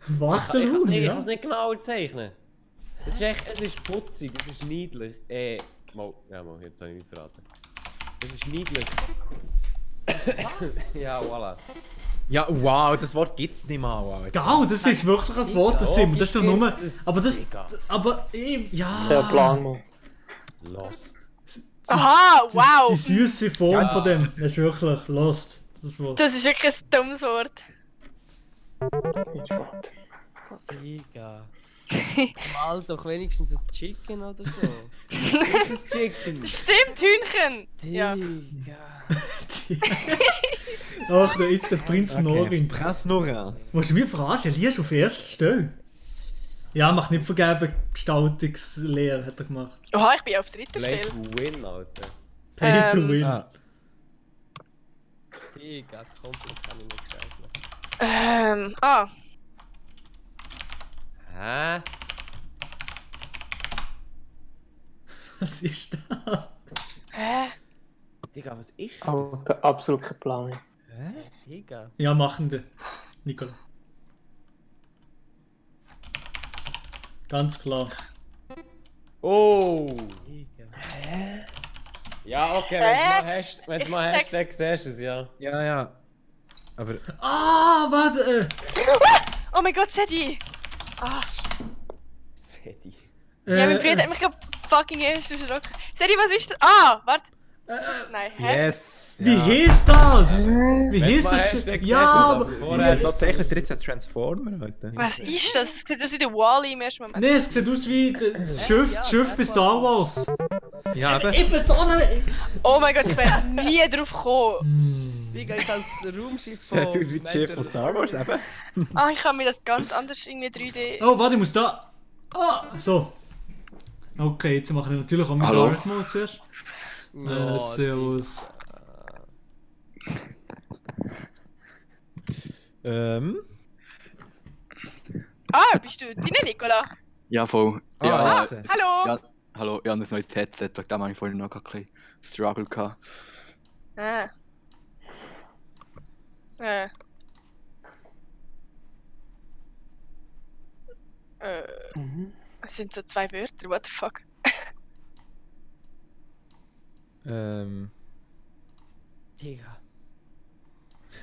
[SPEAKER 6] Ich
[SPEAKER 1] Wachtelhuhn,
[SPEAKER 6] kann
[SPEAKER 1] ja.
[SPEAKER 6] es nicht genau zeichnen. Es ist echt, es ist putzig, es ist niedlich. Mal, jetzt habe ich nicht verraten. Es ist niedlich. Ja, voilà.
[SPEAKER 4] Ja, wow, das Wort gibt's nicht mal, Alter.
[SPEAKER 1] Genau, das ist wirklich ein Wort, das sind wir. Das ist doch nur.
[SPEAKER 6] gibt's das,
[SPEAKER 1] Aber das.
[SPEAKER 6] Digga.
[SPEAKER 1] Aber
[SPEAKER 3] Der
[SPEAKER 1] ja.
[SPEAKER 3] Plan mal.
[SPEAKER 6] Lost.
[SPEAKER 2] Aha,
[SPEAKER 1] Die
[SPEAKER 2] wow.
[SPEAKER 1] süße Form von dem. Das ist wirklich lost. Das Wort.
[SPEAKER 2] Das ist wirklich ein dummes Wort.
[SPEAKER 3] Entspannt.
[SPEAKER 5] Digga. Mal doch wenigstens ein Chicken oder so.
[SPEAKER 6] Das ist Chicken.
[SPEAKER 2] Stimmt, Hühnchen. Ja.
[SPEAKER 5] Digga.
[SPEAKER 1] Ach, da ist der Prinz Norin.
[SPEAKER 4] Prinz Norin.
[SPEAKER 1] Willst du mich verarschen? Liest auf erster Stelle? Ja, mach nicht vergeben Gestaltungslehre, hat er gemacht.
[SPEAKER 2] Oha, ich bin auf dritter
[SPEAKER 6] Play
[SPEAKER 2] Stelle.
[SPEAKER 6] to win, Alter.
[SPEAKER 1] Pay to win.
[SPEAKER 4] Ah,
[SPEAKER 5] Digga, komplett kann ich nicht zeichnen.
[SPEAKER 6] Hä?
[SPEAKER 1] Was ist das?
[SPEAKER 6] Digga, was ist das?
[SPEAKER 3] Aber absolut kein Plan.
[SPEAKER 5] Digga.
[SPEAKER 1] Ja, machen wir. Nicola. Ganz klar.
[SPEAKER 6] Oh!
[SPEAKER 5] Digga.
[SPEAKER 6] Ja, okay, wenn du mal hast, dann siehst du es, ja.
[SPEAKER 4] Ja. Aber...
[SPEAKER 1] Ah, warte!
[SPEAKER 2] Oh mein Gott, Sedi! Ah,
[SPEAKER 6] Sedi.
[SPEAKER 2] ja, mein Bruder hat mich gerade fucking erst erschrocken. Sedi, was ist das? Ah, warte! Nein, hä?
[SPEAKER 4] Yes!
[SPEAKER 1] Wie heisst das? Wie heisst
[SPEAKER 6] mal
[SPEAKER 1] das?
[SPEAKER 6] hast, dann
[SPEAKER 1] Ja, aber...
[SPEAKER 6] vorher
[SPEAKER 4] So zeichnet er jetzt einen Transformer heute.
[SPEAKER 2] Was ist das? Es sieht aus wie der Wall-E im ersten Moment.
[SPEAKER 1] Nein, es sieht aus wie das Schiff bei Star Wars.
[SPEAKER 4] Ja, aber...
[SPEAKER 1] Eben so eine...
[SPEAKER 2] Oh mein Gott, ich wäre nie drauf gekommen.
[SPEAKER 5] Digga, ich als Raumschiff
[SPEAKER 4] Sieht aus wie das Schiff von Star Wars, eben.
[SPEAKER 2] Ah, ich kann mir das ganz anders irgendwie 3D...
[SPEAKER 1] Oh, warte, ich muss da... Ah, so. Okay, jetzt mache ich natürlich auch mit
[SPEAKER 7] Hallo?
[SPEAKER 1] Dark Mode zuerst. Servus.
[SPEAKER 2] Ah, bist du deine Nicola?
[SPEAKER 7] Ja, voll.
[SPEAKER 4] Ah,
[SPEAKER 7] Ja,
[SPEAKER 4] jetzt.
[SPEAKER 2] Hallo?
[SPEAKER 7] ja, hallo, ich habe ein neues Headset, wegen dem habe ich vorhin noch ein bisschen Struggle gehabt.
[SPEAKER 2] Ah. Es sind so 2 Wörter, what the fuck?
[SPEAKER 5] Digga.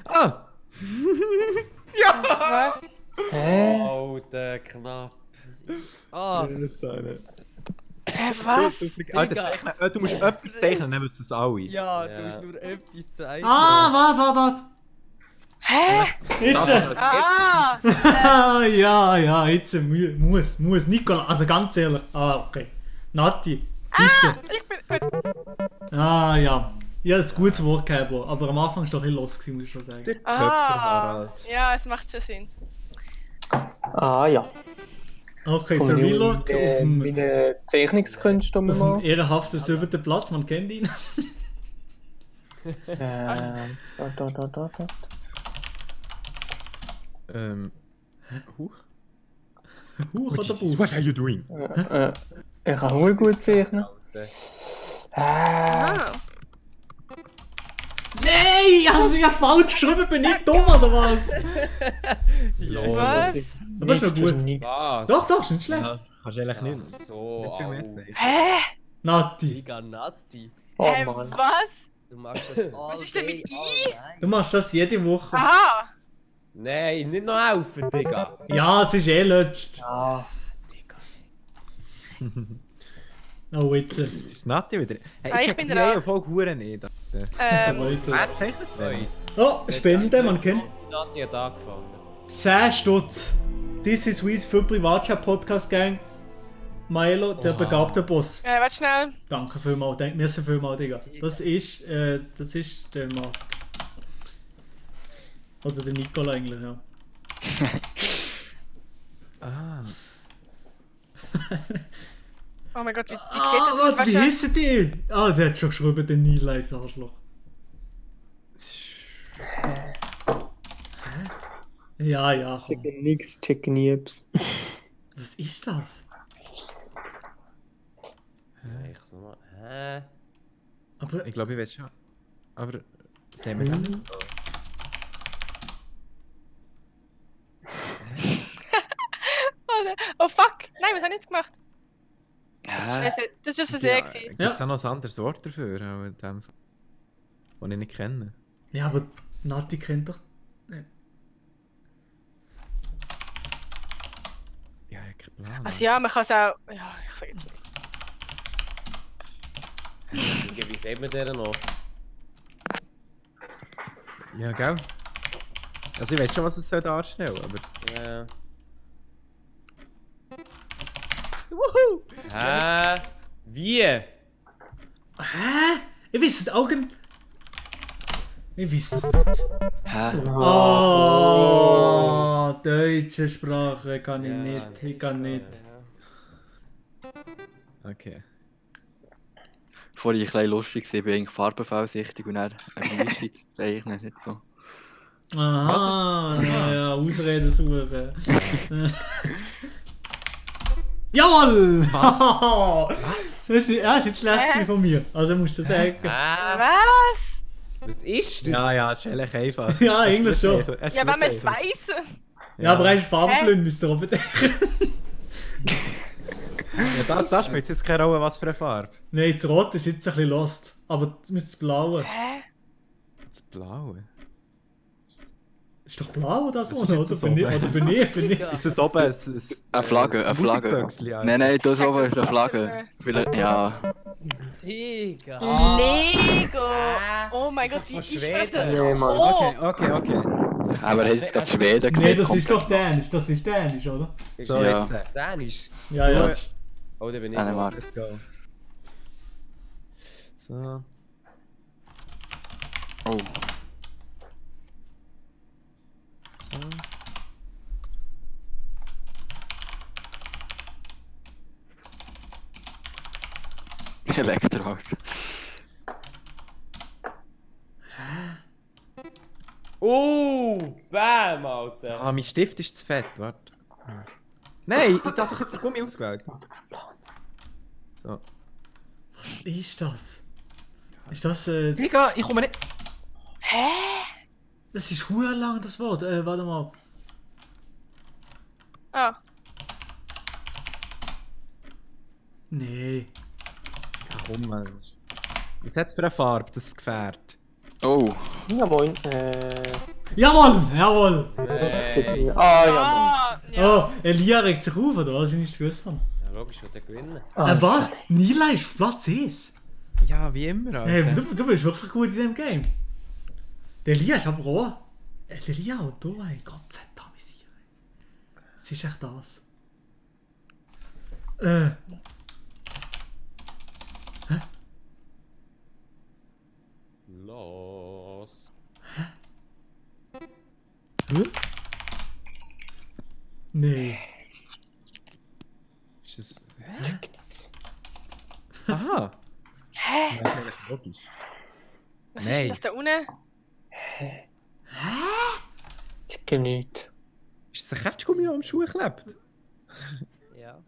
[SPEAKER 4] Ah!
[SPEAKER 2] Was?
[SPEAKER 3] Hä?
[SPEAKER 6] Oh, der knapp.
[SPEAKER 5] Ah,
[SPEAKER 2] Was?
[SPEAKER 4] Alter, zeichnen. Du musst etwas zeichnen, dann wissen es alle.
[SPEAKER 5] ja,
[SPEAKER 6] Ja.
[SPEAKER 5] du musst nur etwas zeigen.
[SPEAKER 1] Ah, warte.
[SPEAKER 2] Hä?
[SPEAKER 1] Jetzt!
[SPEAKER 2] Ah!
[SPEAKER 1] Ja, jetzt muss. Nicola, also ganz ehrlich. Ah, okay. Nati, bitte.
[SPEAKER 2] Ich bin gut.
[SPEAKER 1] Ah, ja. Ja, das ist ein gutes Wort gehabt, Bro. Aber am Anfang war es doch ein bisschen los, muss ich schon sagen.
[SPEAKER 4] Der
[SPEAKER 2] Ah!
[SPEAKER 4] Töpfer-Harald.
[SPEAKER 2] Ja, es macht schon Sinn.
[SPEAKER 3] Ah ja.
[SPEAKER 1] Okay,
[SPEAKER 3] Komm,
[SPEAKER 1] so
[SPEAKER 3] ich
[SPEAKER 1] Relock auf dem
[SPEAKER 3] meine Zeichnungskünste mal.
[SPEAKER 1] ehrenhaften 7. Platz, man kennt ihn.
[SPEAKER 3] Da.
[SPEAKER 4] Huch.
[SPEAKER 1] Huch oder Buch?
[SPEAKER 4] What are you doing?
[SPEAKER 3] Ich kann auch gut zeichnen.
[SPEAKER 2] Ah.
[SPEAKER 1] Nein, also ich hab's falsch geschrieben, bin ich dumm oder was?
[SPEAKER 2] Was?
[SPEAKER 1] Aber ist noch gut.
[SPEAKER 6] Was?
[SPEAKER 1] Doch, ist nicht schlecht.
[SPEAKER 4] Ja, kannst du eigentlich
[SPEAKER 6] Ach
[SPEAKER 4] nicht.
[SPEAKER 6] so,
[SPEAKER 4] Nicht viel mehr
[SPEAKER 6] au.
[SPEAKER 4] zeigen.
[SPEAKER 2] Hä?
[SPEAKER 1] Nati,
[SPEAKER 5] Digga, Nati.
[SPEAKER 3] Oh
[SPEAKER 2] Hä,
[SPEAKER 3] Mann.
[SPEAKER 2] was?
[SPEAKER 5] Du machst das all
[SPEAKER 2] Was ist denn mit
[SPEAKER 5] day,
[SPEAKER 2] I?
[SPEAKER 5] all night.
[SPEAKER 1] du machst das jede Woche.
[SPEAKER 2] Aha!
[SPEAKER 6] Nein, nicht noch helfen, Digga.
[SPEAKER 1] Ja, es ist eh letzt.
[SPEAKER 3] Ja.
[SPEAKER 1] Oh, jetzt.
[SPEAKER 4] Das ist Nati wieder. Hey,
[SPEAKER 2] Ah, ich
[SPEAKER 4] check
[SPEAKER 2] bin
[SPEAKER 4] die
[SPEAKER 2] dran.
[SPEAKER 4] Reihenfolge Huren nicht.
[SPEAKER 2] Ähm,
[SPEAKER 4] Wer zeichnet wen?
[SPEAKER 1] Oh, Spende, man kennt.
[SPEAKER 6] Nati hat angefangen.
[SPEAKER 1] 10 Stutz. This is Weez für Privatchat Podcast Gang. Maelo, der begabte Boss.
[SPEAKER 2] warte schnell.
[SPEAKER 1] Danke vielmals, merci vielmals, Digga. Das ist der Marc. Oder der Nicola eigentlich, ja.
[SPEAKER 4] Ah.
[SPEAKER 2] Oh mein Gott, wie sieht das aus?
[SPEAKER 1] Wie
[SPEAKER 2] Warte schnell.
[SPEAKER 1] heissen die? Ah, der hat schon geschrieben, der Nilais Arschloch. Ja, komm.
[SPEAKER 3] Chicken nix, Chicken Yips.
[SPEAKER 1] Was ist das?
[SPEAKER 6] Ich so mal. Hä?
[SPEAKER 1] Aber
[SPEAKER 4] Ich glaube, ich weiß schon. Aber sehen wir dann nicht so.
[SPEAKER 2] Oh fuck! Nein, was habe ich jetzt gemacht?
[SPEAKER 7] Hä?
[SPEAKER 2] Scheiße, das war was Versehen. gewesen.
[SPEAKER 4] Gibt es auch noch ein anderes Wort dafür, auch in dem Fall, das ich nicht kenne?
[SPEAKER 1] ja, aber Nati kennt doch.
[SPEAKER 4] Ja, ich habe keinen Plan.
[SPEAKER 2] Also ja, man kann es auch... Ja, ich sag jetzt nicht.
[SPEAKER 6] Digga, wie sieht man den noch?
[SPEAKER 4] Ja, gell? Also ich weiß schon, was es soll darstellen, aber...
[SPEAKER 6] Ja. Wuhu! Hä? Wie?
[SPEAKER 1] Hä? Ich weiß es Augen. Ich weiß doch nicht.
[SPEAKER 7] Hä?
[SPEAKER 1] Oh, deutsche Sprache kann ich nicht. Ich kann nicht.
[SPEAKER 4] Okay.
[SPEAKER 7] Vorhin ein bisschen lustig, ich bin eigentlich farbenfellsichtig und dann ein bisschen zeichnen, nicht so.
[SPEAKER 1] Aha, ja, Ausreden suchen. Jawohl! Was? Das ist jetzt schlecht von mir. Also musst du sagen.
[SPEAKER 2] Was?
[SPEAKER 6] Was ist das?
[SPEAKER 4] Ja, es ist eigentlich einfach.
[SPEAKER 1] Ja, eigentlich schon.
[SPEAKER 2] Ja, wenn man es weiss.
[SPEAKER 1] Ja, aber er ist farbenblind, müsst ihr auch bedenken.
[SPEAKER 4] Ja, da spielt jetzt keine Rolle, was für eine Farbe.
[SPEAKER 1] Nein, das Rot ist jetzt ein bisschen lost. Aber es müsste das Blaue.
[SPEAKER 2] Hä?
[SPEAKER 4] Das Blaue.
[SPEAKER 1] Ist doch blau das
[SPEAKER 4] Das
[SPEAKER 1] unten,
[SPEAKER 4] ist jetzt
[SPEAKER 1] oder?
[SPEAKER 4] das
[SPEAKER 1] Bin ich?
[SPEAKER 4] oben.
[SPEAKER 1] Bin ich? Bin ich?
[SPEAKER 4] Ist das oben
[SPEAKER 7] Eine Flagge, eine Flagge.
[SPEAKER 4] Musikbüchsli, Alter?
[SPEAKER 7] Nein, das
[SPEAKER 2] Sag
[SPEAKER 7] oben
[SPEAKER 2] das
[SPEAKER 7] ist eine Flagge. Vielleicht, ja.
[SPEAKER 5] Digga.
[SPEAKER 2] Lego! Oh mein Gott, wie
[SPEAKER 5] Von
[SPEAKER 2] ist mir auf das
[SPEAKER 3] Schweden. Nee, Mann.
[SPEAKER 2] gekommen?
[SPEAKER 7] Aber er hat jetzt gerade Schweden
[SPEAKER 1] Nein,
[SPEAKER 7] gesehen.
[SPEAKER 1] das ist doch Dänisch. Das ist Dänisch, oder?
[SPEAKER 4] So,
[SPEAKER 7] Ja.
[SPEAKER 4] jetzt.
[SPEAKER 5] Dänisch.
[SPEAKER 1] Ja, ja.
[SPEAKER 7] Ja.
[SPEAKER 6] Oh, da bin ich.
[SPEAKER 7] Dänemark.
[SPEAKER 4] Let's go. So.
[SPEAKER 7] Oh.
[SPEAKER 4] So.
[SPEAKER 7] Elektro halt.
[SPEAKER 6] Bam, Alter.
[SPEAKER 4] Ah, mein Stift ist zu fett, warte. Nein, ich habe doch jetzt den Gummi ausgewählt. So.
[SPEAKER 1] Was ist das? Ist das,
[SPEAKER 4] Digga, ich komme nicht.
[SPEAKER 2] Hä?
[SPEAKER 1] das ist hure lang, das Wort. Warte mal.
[SPEAKER 2] Ah,
[SPEAKER 1] Nee.
[SPEAKER 4] Ja, komm mal. Was hat es für eine Farbe, das Gefährt?
[SPEAKER 7] Oh.
[SPEAKER 3] Ja, moin.
[SPEAKER 1] Jawohl! Jawohl!
[SPEAKER 3] Ah, ja,
[SPEAKER 2] ah, ja.
[SPEAKER 1] Oh, Elia regt sich auf, oder was? Wie ich es gewusst habe.
[SPEAKER 6] Ja, logisch, wird er gewinnen.
[SPEAKER 3] Mann.
[SPEAKER 1] Was? Nila ist auf Platz 1.
[SPEAKER 4] Ja, wie immer, Alter.
[SPEAKER 1] Hey, du bist wirklich gut in diesem Game. Der Elia ist aber auch. Der Elia und du, ey, Gott verdammt, es ist echt das.
[SPEAKER 6] Los.
[SPEAKER 1] Nee.
[SPEAKER 4] Ist das... Hä? Aha.
[SPEAKER 2] Hä?
[SPEAKER 4] Ja, das ist logisch.
[SPEAKER 2] Was
[SPEAKER 4] Nein.
[SPEAKER 2] ist denn das da unten?
[SPEAKER 3] Ich kenne nicht.
[SPEAKER 4] Ist das ein Ketschgummi, der am Schuh klebt?
[SPEAKER 5] Ja.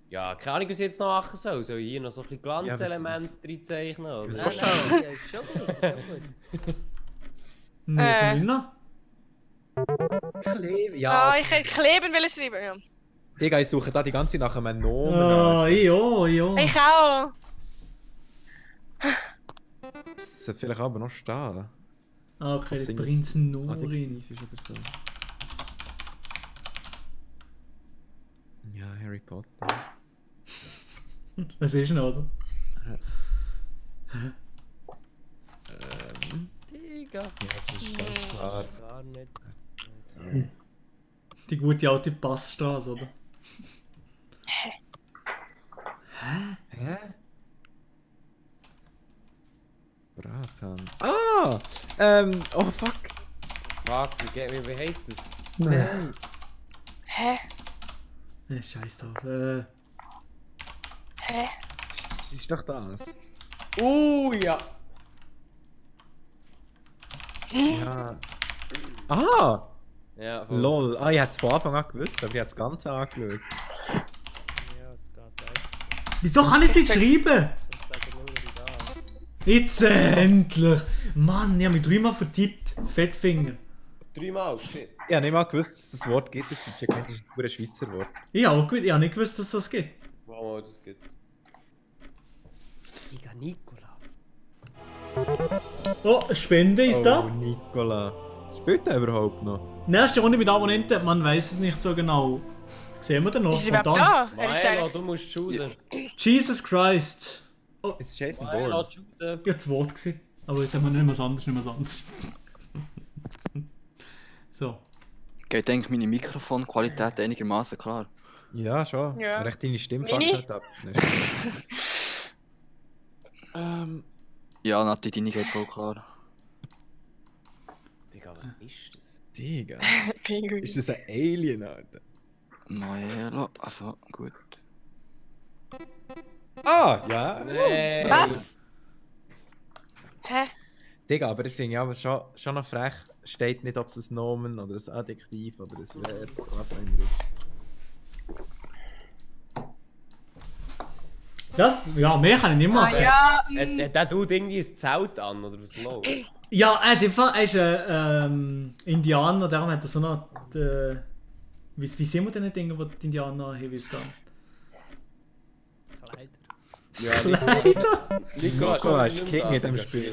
[SPEAKER 6] Ja, keine Ahnung, was ich jetzt noch machen soll. Soll ich hier noch so ein bisschen Glanzelement reinzeichnen? Oder?
[SPEAKER 4] Was
[SPEAKER 5] Nein,
[SPEAKER 4] willst
[SPEAKER 5] nein, ja, ist schon gut, ist schon gut.
[SPEAKER 1] Nee, von Nila?
[SPEAKER 4] Klebe.
[SPEAKER 2] Ah,
[SPEAKER 4] Ja,
[SPEAKER 2] ich hätte kleben wollen schreiben, ja.
[SPEAKER 4] Digga, ich suche da die ganze Zeit nach einem Nomen.
[SPEAKER 1] Ah, ich auch, ich auch.
[SPEAKER 2] Ich auch.
[SPEAKER 4] Das sollte vielleicht aber noch stehen.
[SPEAKER 1] Ah, okay,
[SPEAKER 4] Ob's
[SPEAKER 1] der
[SPEAKER 4] irgendwas
[SPEAKER 1] Prinz Norin.
[SPEAKER 4] Adjektiv ist oder so. Ja, Harry Potter.
[SPEAKER 1] Was ist denn, oder?
[SPEAKER 5] Digga.
[SPEAKER 4] Ja, das ist ganz klar.
[SPEAKER 5] Gar nicht.
[SPEAKER 1] Die gute alte Passstraße, oder?
[SPEAKER 4] Hä? Bratan. Ah! Oh fuck!
[SPEAKER 6] Fuck, wie heisst das?
[SPEAKER 4] Nein!
[SPEAKER 2] Hä?
[SPEAKER 1] Nee, scheiß drauf.
[SPEAKER 2] Hä?
[SPEAKER 4] Das ist doch das.
[SPEAKER 6] Ja.
[SPEAKER 4] Ja. Ah!
[SPEAKER 6] Ja, voll.
[SPEAKER 4] Lol. Ah, ich hätte es von Anfang an gewusst, aber ich habe das Ganze angeschaut.
[SPEAKER 5] Ja, es geht echt.
[SPEAKER 1] Wieso kann ich es nicht schreiben?
[SPEAKER 5] Ich sage nur wieder da.
[SPEAKER 1] Jetzt endlich! Mann, ich habe mich dreimal vertippt. Fettfinger.
[SPEAKER 6] 3-mal, shit.
[SPEAKER 4] Ich habe nicht mal gewusst, dass es das Wort gibt. Ich habe gemeint, das ist ein Schweizer Wort.
[SPEAKER 1] Ich habe nicht gewusst, dass es das gibt.
[SPEAKER 6] Wow, das geht.
[SPEAKER 5] Digga, Nicola.
[SPEAKER 1] Oh, Spende ist da.
[SPEAKER 4] Nicola. Spielt er überhaupt noch?
[SPEAKER 1] Nächste Runde mit Abonnenten, man weiß es nicht so genau. Sehen wir den noch?
[SPEAKER 2] Ist er überhaupt
[SPEAKER 1] Spontan.
[SPEAKER 2] da? Er ist
[SPEAKER 6] Milo,
[SPEAKER 2] eigentlich...
[SPEAKER 6] du musst choosen.
[SPEAKER 1] Jesus Christ.
[SPEAKER 4] Es ist Jason
[SPEAKER 6] Milo,
[SPEAKER 4] Bourne.
[SPEAKER 6] choosen.
[SPEAKER 1] Ich habe das Wort gesehen. Aber jetzt haben wir nicht mehr anders, nicht mehr anders. So.
[SPEAKER 7] Geht eigentlich meine Mikrofonqualität einigermaßen klar?
[SPEAKER 4] Ja, schon.
[SPEAKER 2] Ja.
[SPEAKER 4] Recht deine Stimme
[SPEAKER 2] Mini?
[SPEAKER 4] fast ab.
[SPEAKER 7] Ja, Nati, deine geht voll klar.
[SPEAKER 6] Digga, was ist das?
[SPEAKER 4] Digga.
[SPEAKER 2] Pinguin.
[SPEAKER 4] Ist das ein Alien, Alter?
[SPEAKER 7] Maelo, also gut.
[SPEAKER 4] Ah! Ja.
[SPEAKER 6] Nee.
[SPEAKER 2] Was? Hä?
[SPEAKER 4] Digga, aber ich finde aber schon noch frech. Steht nicht, ob es ein Nomen oder ein Adjektiv oder ein Verb oder was auch immer ist.
[SPEAKER 1] Das? Ja, mehr kann ich nicht
[SPEAKER 2] Ah
[SPEAKER 1] machen.
[SPEAKER 2] ja,
[SPEAKER 6] Hat der tut irgendwie ein Zelt an oder was los?
[SPEAKER 1] Ja, er ist ein Indianer, darum hat er so noch Wie sind wir denn Dinge, die die Indianer haben, wie es geht?
[SPEAKER 5] Kleider.
[SPEAKER 6] Ja,
[SPEAKER 4] Nico ist King in dem Spiel.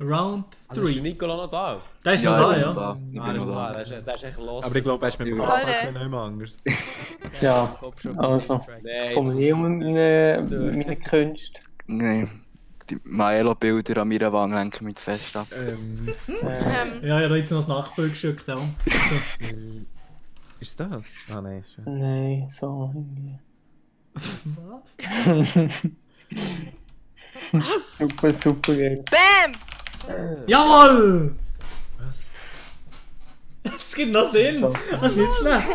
[SPEAKER 1] Round
[SPEAKER 6] Also ist
[SPEAKER 1] 3.
[SPEAKER 6] Nicola noch da?
[SPEAKER 1] Der ist noch da,
[SPEAKER 7] ich
[SPEAKER 1] ja.
[SPEAKER 7] bin da. Ich bin noch da.
[SPEAKER 6] Der ist echt los.
[SPEAKER 4] Aber ich glaube, er ist mit dem
[SPEAKER 2] Alter.
[SPEAKER 4] Papa nicht mehr anders.
[SPEAKER 3] Ja,
[SPEAKER 5] Kopf schon
[SPEAKER 3] also.
[SPEAKER 6] Nein,
[SPEAKER 3] Formulierung meine Künste.
[SPEAKER 7] Nein. Die Maelo-Bilder an meiner Wange lenken mich zu fest ab.
[SPEAKER 1] Ja, er hat jetzt noch das Nachbild geschickt, auch.
[SPEAKER 4] Ist das? Ah nein, schon.
[SPEAKER 3] Nein, so irgendwie.
[SPEAKER 1] Was?
[SPEAKER 3] Super, super Game.
[SPEAKER 2] Bam!
[SPEAKER 1] Jawohl!
[SPEAKER 4] Was?
[SPEAKER 1] Es gibt noch Sinn! Das ist nicht schlecht.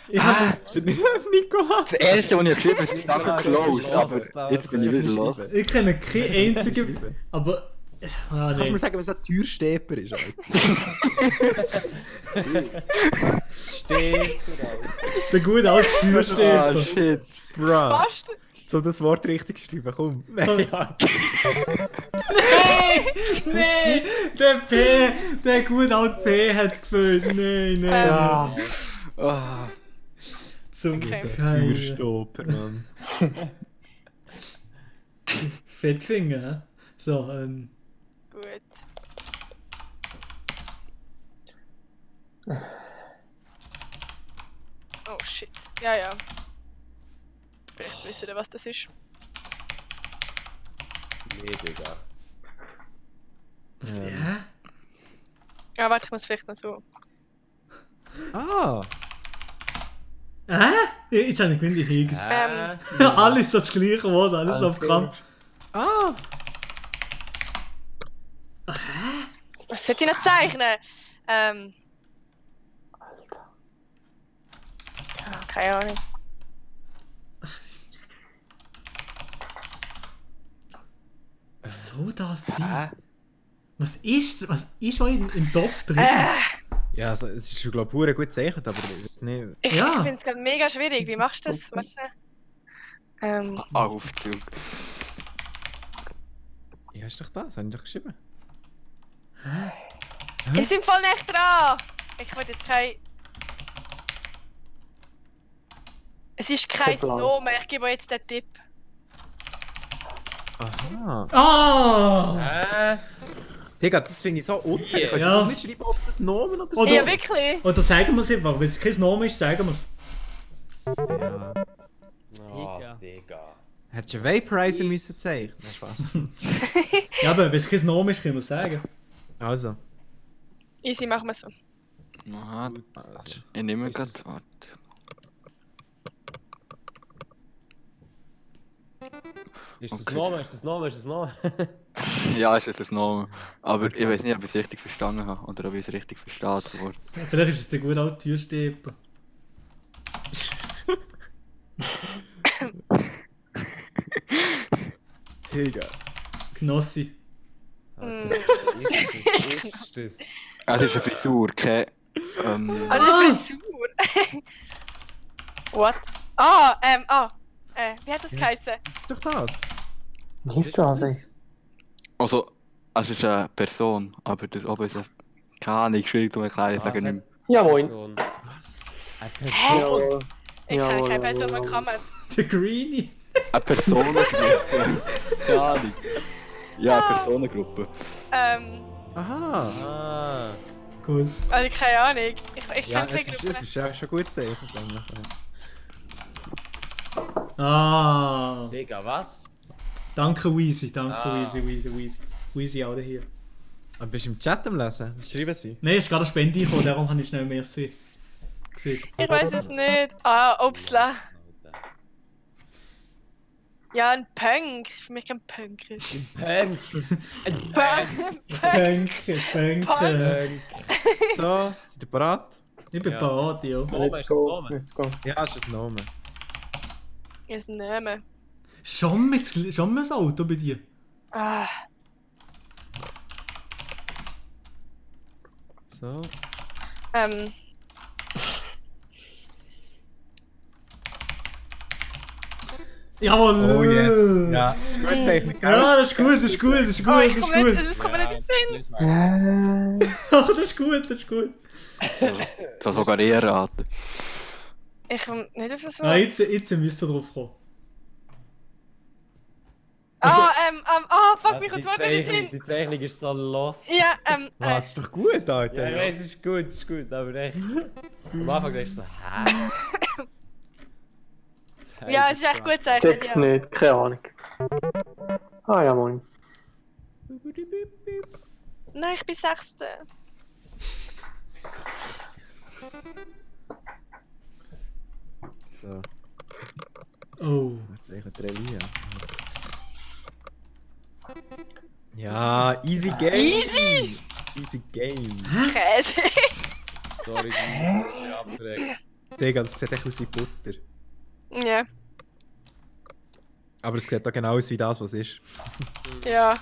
[SPEAKER 1] Ich hab,
[SPEAKER 4] Nicola!
[SPEAKER 7] Das erste, was ich geschrieben habe, ist danke close, aber jetzt bin ich wieder los.
[SPEAKER 1] ich kenne keine einzige. Aber. Ah,
[SPEAKER 4] Kannst du
[SPEAKER 1] nee.
[SPEAKER 4] mir sagen, was ein Türsteper ist? Alter?
[SPEAKER 6] steht.
[SPEAKER 1] Der gute alte
[SPEAKER 7] Ah,
[SPEAKER 1] Türsteher.
[SPEAKER 7] shit.
[SPEAKER 4] Bruh.
[SPEAKER 2] Fast.
[SPEAKER 4] So das Wort richtig geschrieben, komm. Nein, ja.
[SPEAKER 1] Nein! Der gute alte P hat gefüllt. Nein, nein.
[SPEAKER 3] Ja.
[SPEAKER 7] Ah,
[SPEAKER 1] Zum
[SPEAKER 2] Okay.
[SPEAKER 1] Keinen.
[SPEAKER 4] Türstopper, Mann.
[SPEAKER 1] Fettfinger, hä? So,
[SPEAKER 2] Gut. Oh shit. Ja, ja. Vielleicht wissen ihr, was das ist.
[SPEAKER 6] Nee, Digga.
[SPEAKER 1] was, hä?
[SPEAKER 2] Ja, warte, ich muss vielleicht noch so.
[SPEAKER 4] Ah!
[SPEAKER 1] Hä? Jetzt habe ich gewinnt, die Higgs. Alles so das gleiche Wort, alles auf Krampf.
[SPEAKER 4] Ah!
[SPEAKER 2] Was sollte ich noch zeichnen? Ja, keine Ahnung.
[SPEAKER 1] Was soll das sein?
[SPEAKER 7] hä?
[SPEAKER 1] Was ist euch im Topf drin?
[SPEAKER 4] Ja, also, es ist schon, glaube ich, gut gezeichnet, aber ich weiß nicht.
[SPEAKER 2] Ich
[SPEAKER 1] Ja.
[SPEAKER 2] finde es gerade mega schwierig. Wie machst du das? Warte schnell.
[SPEAKER 7] Aufzug.
[SPEAKER 4] Ja, ist doch das, habe ich doch geschrieben.
[SPEAKER 2] Ich bin voll nicht dran. Ich will jetzt kein. Es ist kein
[SPEAKER 3] Schokolade.
[SPEAKER 2] Nomen. Ich gebe euch jetzt den Tipp.
[SPEAKER 4] Aha.
[SPEAKER 1] Ah!
[SPEAKER 4] Digga, das finde ich so unfair. Kannst
[SPEAKER 1] Ja.
[SPEAKER 4] du nicht schreiben, ob es ein Nomen oder so
[SPEAKER 1] Oder-
[SPEAKER 2] Ja, wirklich?
[SPEAKER 1] Oder sagen wir es einfach, wenn es kein Name ist, sagen wir es.
[SPEAKER 4] Ja.
[SPEAKER 6] Oh,
[SPEAKER 5] Digga.
[SPEAKER 6] Digga.
[SPEAKER 4] Hättest du einen Vaporizer müssen zeichnen? Nein, Spaß.
[SPEAKER 1] Ja, aber wenn es kein Name ist, können wir es sagen.
[SPEAKER 4] Also.
[SPEAKER 2] Easy, machen wir so.
[SPEAKER 7] Aha, ich nehme gerade. Warte.
[SPEAKER 6] Ist das
[SPEAKER 7] Okay.
[SPEAKER 6] Name? Ist das Name? Ist das Name?
[SPEAKER 7] Ja, ist es ein Name. Aber ich weiß nicht, ob ich es richtig verstanden habe oder ob ich es richtig verstehe. Das Wort.
[SPEAKER 1] Vielleicht ist es der gute alte Türsteher.
[SPEAKER 4] Digga.
[SPEAKER 1] Knossi.
[SPEAKER 6] Alter, ist das?
[SPEAKER 7] Es ist eine Frisur, keine.
[SPEAKER 2] Also Frisur. What? Wie hat das geheißen?
[SPEAKER 4] Das ist doch das.
[SPEAKER 3] Wie ist das eigentlich?
[SPEAKER 7] Also, es ist eine Person, aber das ob es eine. Keine Ahnung, schwierig zu erklären, ich sage nicht mehr.
[SPEAKER 3] Ja, moin.
[SPEAKER 6] Person.
[SPEAKER 4] Was?
[SPEAKER 6] Eine Person.
[SPEAKER 3] Ja,
[SPEAKER 2] Ich
[SPEAKER 3] Ja,
[SPEAKER 2] kenne keine
[SPEAKER 3] ja,
[SPEAKER 2] Person,
[SPEAKER 3] ja,
[SPEAKER 2] die
[SPEAKER 3] ja.
[SPEAKER 2] kommt.
[SPEAKER 1] Der Greenie.
[SPEAKER 7] Eine Personengruppe. Keine Ahnung. Ja, eine Personengruppe.
[SPEAKER 4] Aha.
[SPEAKER 6] Ah.
[SPEAKER 1] Gut.
[SPEAKER 2] Also keine Ahnung. Ich
[SPEAKER 4] Ja,
[SPEAKER 2] kenne
[SPEAKER 4] es
[SPEAKER 2] keine
[SPEAKER 4] ist,
[SPEAKER 2] Gruppe.
[SPEAKER 4] es ist ja schon gut gezeichnet. eigentlich.
[SPEAKER 1] Ah.
[SPEAKER 6] Digga, was?
[SPEAKER 1] Danke, Weezy. Danke,
[SPEAKER 6] Ah.
[SPEAKER 1] Weezy. Weezy, auch hier.
[SPEAKER 4] Aber bist du im Chat am Lesen? Was schreiben sie?
[SPEAKER 1] Nein, es ist gerade eine Spende gekommen, darum habe ich schnell mehr gesehen.
[SPEAKER 2] Ich weiß es nicht. Upsla. Ja, ein Punk. Für mich kein Punk.
[SPEAKER 6] Punk.
[SPEAKER 1] Pönke.
[SPEAKER 4] So, seid ihr bereit?
[SPEAKER 1] Ich bin
[SPEAKER 6] Ja.
[SPEAKER 1] parat, ja.
[SPEAKER 3] Let's go. Let's go.
[SPEAKER 4] Ja, ist ein Name.
[SPEAKER 2] Ist ein Name.
[SPEAKER 1] Schon mit das Auto bei dir?
[SPEAKER 2] Ah,
[SPEAKER 4] So.
[SPEAKER 1] Jawohl!
[SPEAKER 4] Oh yes. Ja, ist gut gezeichnet, gell?
[SPEAKER 1] Ja, das ist gut, das ist gut, das ist gut,
[SPEAKER 2] Oh,
[SPEAKER 1] das
[SPEAKER 2] ich
[SPEAKER 1] ist
[SPEAKER 2] komme nicht,
[SPEAKER 1] gut.
[SPEAKER 2] das kommt mir nicht in den Sinn.
[SPEAKER 1] Oh, das ist gut, das ist gut.
[SPEAKER 7] Das soll sogar eher raten.
[SPEAKER 2] Ich komme nicht auf das
[SPEAKER 1] Ah,
[SPEAKER 2] Wort.
[SPEAKER 1] jetzt müsst ihr drauf kommen.
[SPEAKER 2] Fuck, mich kommt das Wort nicht in den Sinn.
[SPEAKER 6] Die Zeichnung ist so lost.
[SPEAKER 2] Ja,
[SPEAKER 4] Was, ist doch gut, Alter.
[SPEAKER 6] Ja, ich weiß, es ist gut, aber echt. Am Anfang denkst du so, hä?
[SPEAKER 2] ja, es ist echt gut gezeichnet,
[SPEAKER 3] Check's
[SPEAKER 2] ja.
[SPEAKER 3] nicht, keine Ahnung. Ah ja, moin.
[SPEAKER 2] Nein, ich bin Sechste.
[SPEAKER 4] So,
[SPEAKER 1] Oh.
[SPEAKER 4] jetzt zeichnet der Elia. Ja, easy game.
[SPEAKER 2] Easy?
[SPEAKER 4] Easy game.
[SPEAKER 2] Käse.
[SPEAKER 6] Sorry, ich bin abgeregt.
[SPEAKER 4] Digga, das sieht echt aus wie Butter.
[SPEAKER 2] Ja,
[SPEAKER 4] Aber es sieht auch genau aus wie das, was es ist.
[SPEAKER 2] ja.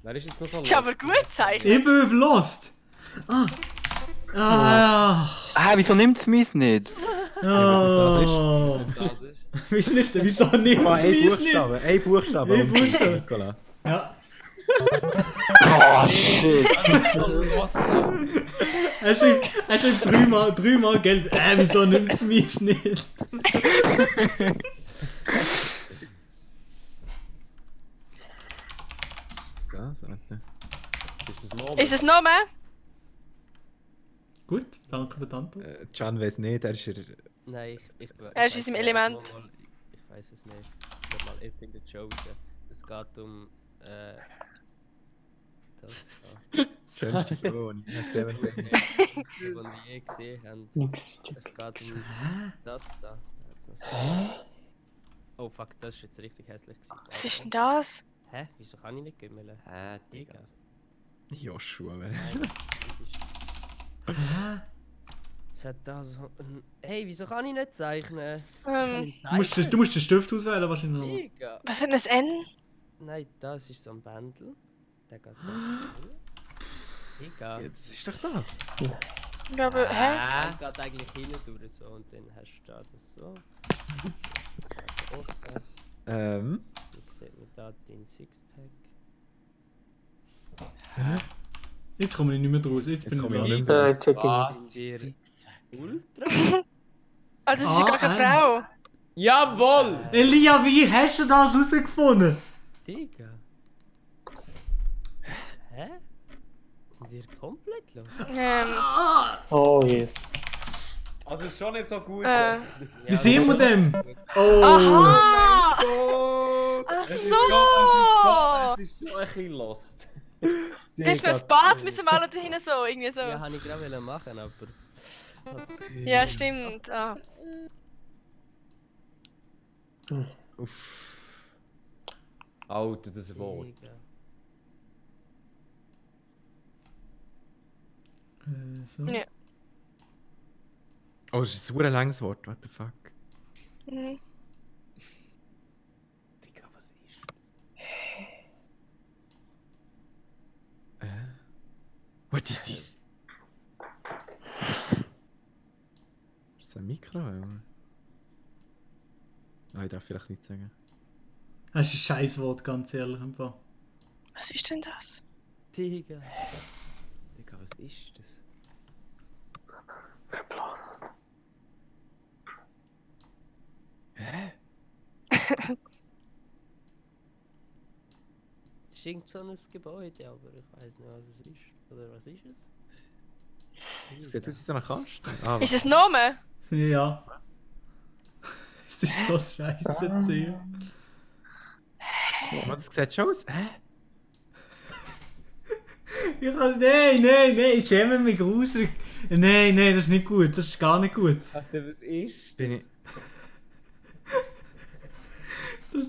[SPEAKER 6] Wer ist jetzt noch so
[SPEAKER 2] Ist aber gut gezeichnet.
[SPEAKER 1] Ich bin lost. Ah. Ah.
[SPEAKER 7] Wieso nimmt es mich nicht?
[SPEAKER 1] Oh.
[SPEAKER 6] Das ist.
[SPEAKER 1] Wieso nicht? Wieso nimmt es mich nicht?
[SPEAKER 4] Ein Buchstabe.
[SPEAKER 1] Ein Buchstabe.
[SPEAKER 4] Nicola.
[SPEAKER 1] Ja.
[SPEAKER 7] Oh shit.
[SPEAKER 1] Er schreibt dreimal gelb. Wieso nimmt es mich nicht?
[SPEAKER 4] Das, Alter.
[SPEAKER 6] Ist das Name?
[SPEAKER 2] Ist es noch mehr?
[SPEAKER 1] Gut, danke für die Antwort.
[SPEAKER 4] Can weiß nicht, er ist
[SPEAKER 5] Nein, ich
[SPEAKER 2] Er ist in seinem Element.
[SPEAKER 5] Ich weiß es nicht. Ich hab mal Everything the Chosen. Es geht um. Das da.
[SPEAKER 4] das schönste Floh, das ich gesehen habe.
[SPEAKER 5] Was wir je gesehen haben.
[SPEAKER 3] Nix.
[SPEAKER 5] Es geht um das da. Da hat's noch so. Oh fuck, das ist jetzt richtig hässlich gewesen.
[SPEAKER 2] Was ist denn das?
[SPEAKER 5] Hä? Wieso kann ich nicht gümmeln?
[SPEAKER 6] Hä,
[SPEAKER 5] Digga.
[SPEAKER 4] Joshua,
[SPEAKER 5] Nein, das ist. Es hat da so. Hey, wieso kann ich nicht zeichnen? Kann ich zeichnen?
[SPEAKER 1] Du musst den Stift auswählen wahrscheinlich noch.
[SPEAKER 5] Digga.
[SPEAKER 2] Was ist denn das N?
[SPEAKER 5] Nein, das ist so ein Bändel. Der geht das. Digga.
[SPEAKER 4] ja, das ist doch das.
[SPEAKER 2] Ich glaube, hä?
[SPEAKER 5] Der geht eigentlich hinten durch so und dann hast du da das so. Das so offen. Jetzt sieht man da den Sixpack.
[SPEAKER 1] Jetzt komme ich nicht mehr draus. Jetzt bin ich
[SPEAKER 4] komme ich auch
[SPEAKER 1] dran.
[SPEAKER 4] nicht mehr draus.
[SPEAKER 3] Check
[SPEAKER 6] Was?
[SPEAKER 5] Sind wir Ultra?
[SPEAKER 2] Ah, das ist ja gar keine Frau.
[SPEAKER 6] Jawohl!
[SPEAKER 1] Elia, wie hast du das herausgefunden?
[SPEAKER 5] Digga. Hä? Sind wir komplett los?
[SPEAKER 3] Oh yes.
[SPEAKER 6] Also schon nicht so gut.
[SPEAKER 1] Wie sehen wir dem? Oh.
[SPEAKER 2] Aha! Ach
[SPEAKER 6] Es ist
[SPEAKER 2] so!
[SPEAKER 6] schon ein bisschen lost.
[SPEAKER 2] Du hast noch ein Bad müssen malen da hinten so, irgendwie so.
[SPEAKER 5] Ja, habe ich gerade machen, aber. Was?
[SPEAKER 2] Ja, stimmt. Ah.
[SPEAKER 4] Uff.
[SPEAKER 6] Alter, das Wort.
[SPEAKER 5] Digga.
[SPEAKER 1] So.
[SPEAKER 2] Ja.
[SPEAKER 4] Oh, das ist ein super langes Wort, what the fuck.
[SPEAKER 2] Mhm.
[SPEAKER 6] Digga, was ist
[SPEAKER 4] What is this? Ist das ein Mikro? Oder? Nein, ich darf vielleicht nicht sagen.
[SPEAKER 1] Das ist ein Scheißwort, ganz ehrlich. Einfach.
[SPEAKER 2] Was ist denn das?
[SPEAKER 5] Digga.
[SPEAKER 6] Digga, was ist das?
[SPEAKER 5] Es ist irgend so ein Gebäude, aber ich weiß nicht, was es ist. Oder was ist es?
[SPEAKER 4] Das sieht aus wie so ein Kasten. Ah,
[SPEAKER 2] Ist es Name?
[SPEAKER 1] Ja. Es ist so scheiße Ziel.
[SPEAKER 4] was, das sieht schon aus. Hä?
[SPEAKER 1] Nein, ich schäme mich gruselig. Nein, das ist nicht gut, das ist gar nicht gut.
[SPEAKER 6] Alter, was ist
[SPEAKER 4] Bin ich...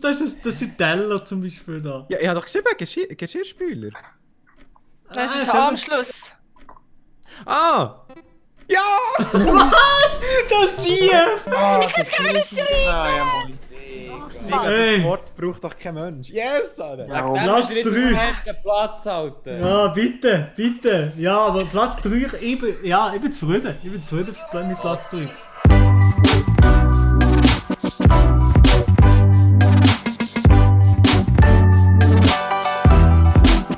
[SPEAKER 1] Das sind Teller zum Beispiel da.
[SPEAKER 4] Ja, ich habe doch geschrieben, Geschirrspüler.
[SPEAKER 2] Das ist
[SPEAKER 1] Ah,
[SPEAKER 2] so am Schluss.
[SPEAKER 4] Ah! Ja!
[SPEAKER 1] Was? Das hier!
[SPEAKER 2] Ich hab's gerade geschrieben!
[SPEAKER 4] Digga,
[SPEAKER 1] Ey.
[SPEAKER 4] das Wort braucht doch kein Mensch. Yes, Alter!
[SPEAKER 3] Ja,
[SPEAKER 1] Platz 3.
[SPEAKER 6] Den Platz halten.
[SPEAKER 1] Ja, bitte. Ja, aber Platz 3, ich bin zufrieden. Ich bin zufrieden mit Platz 3.
[SPEAKER 2] Ciao.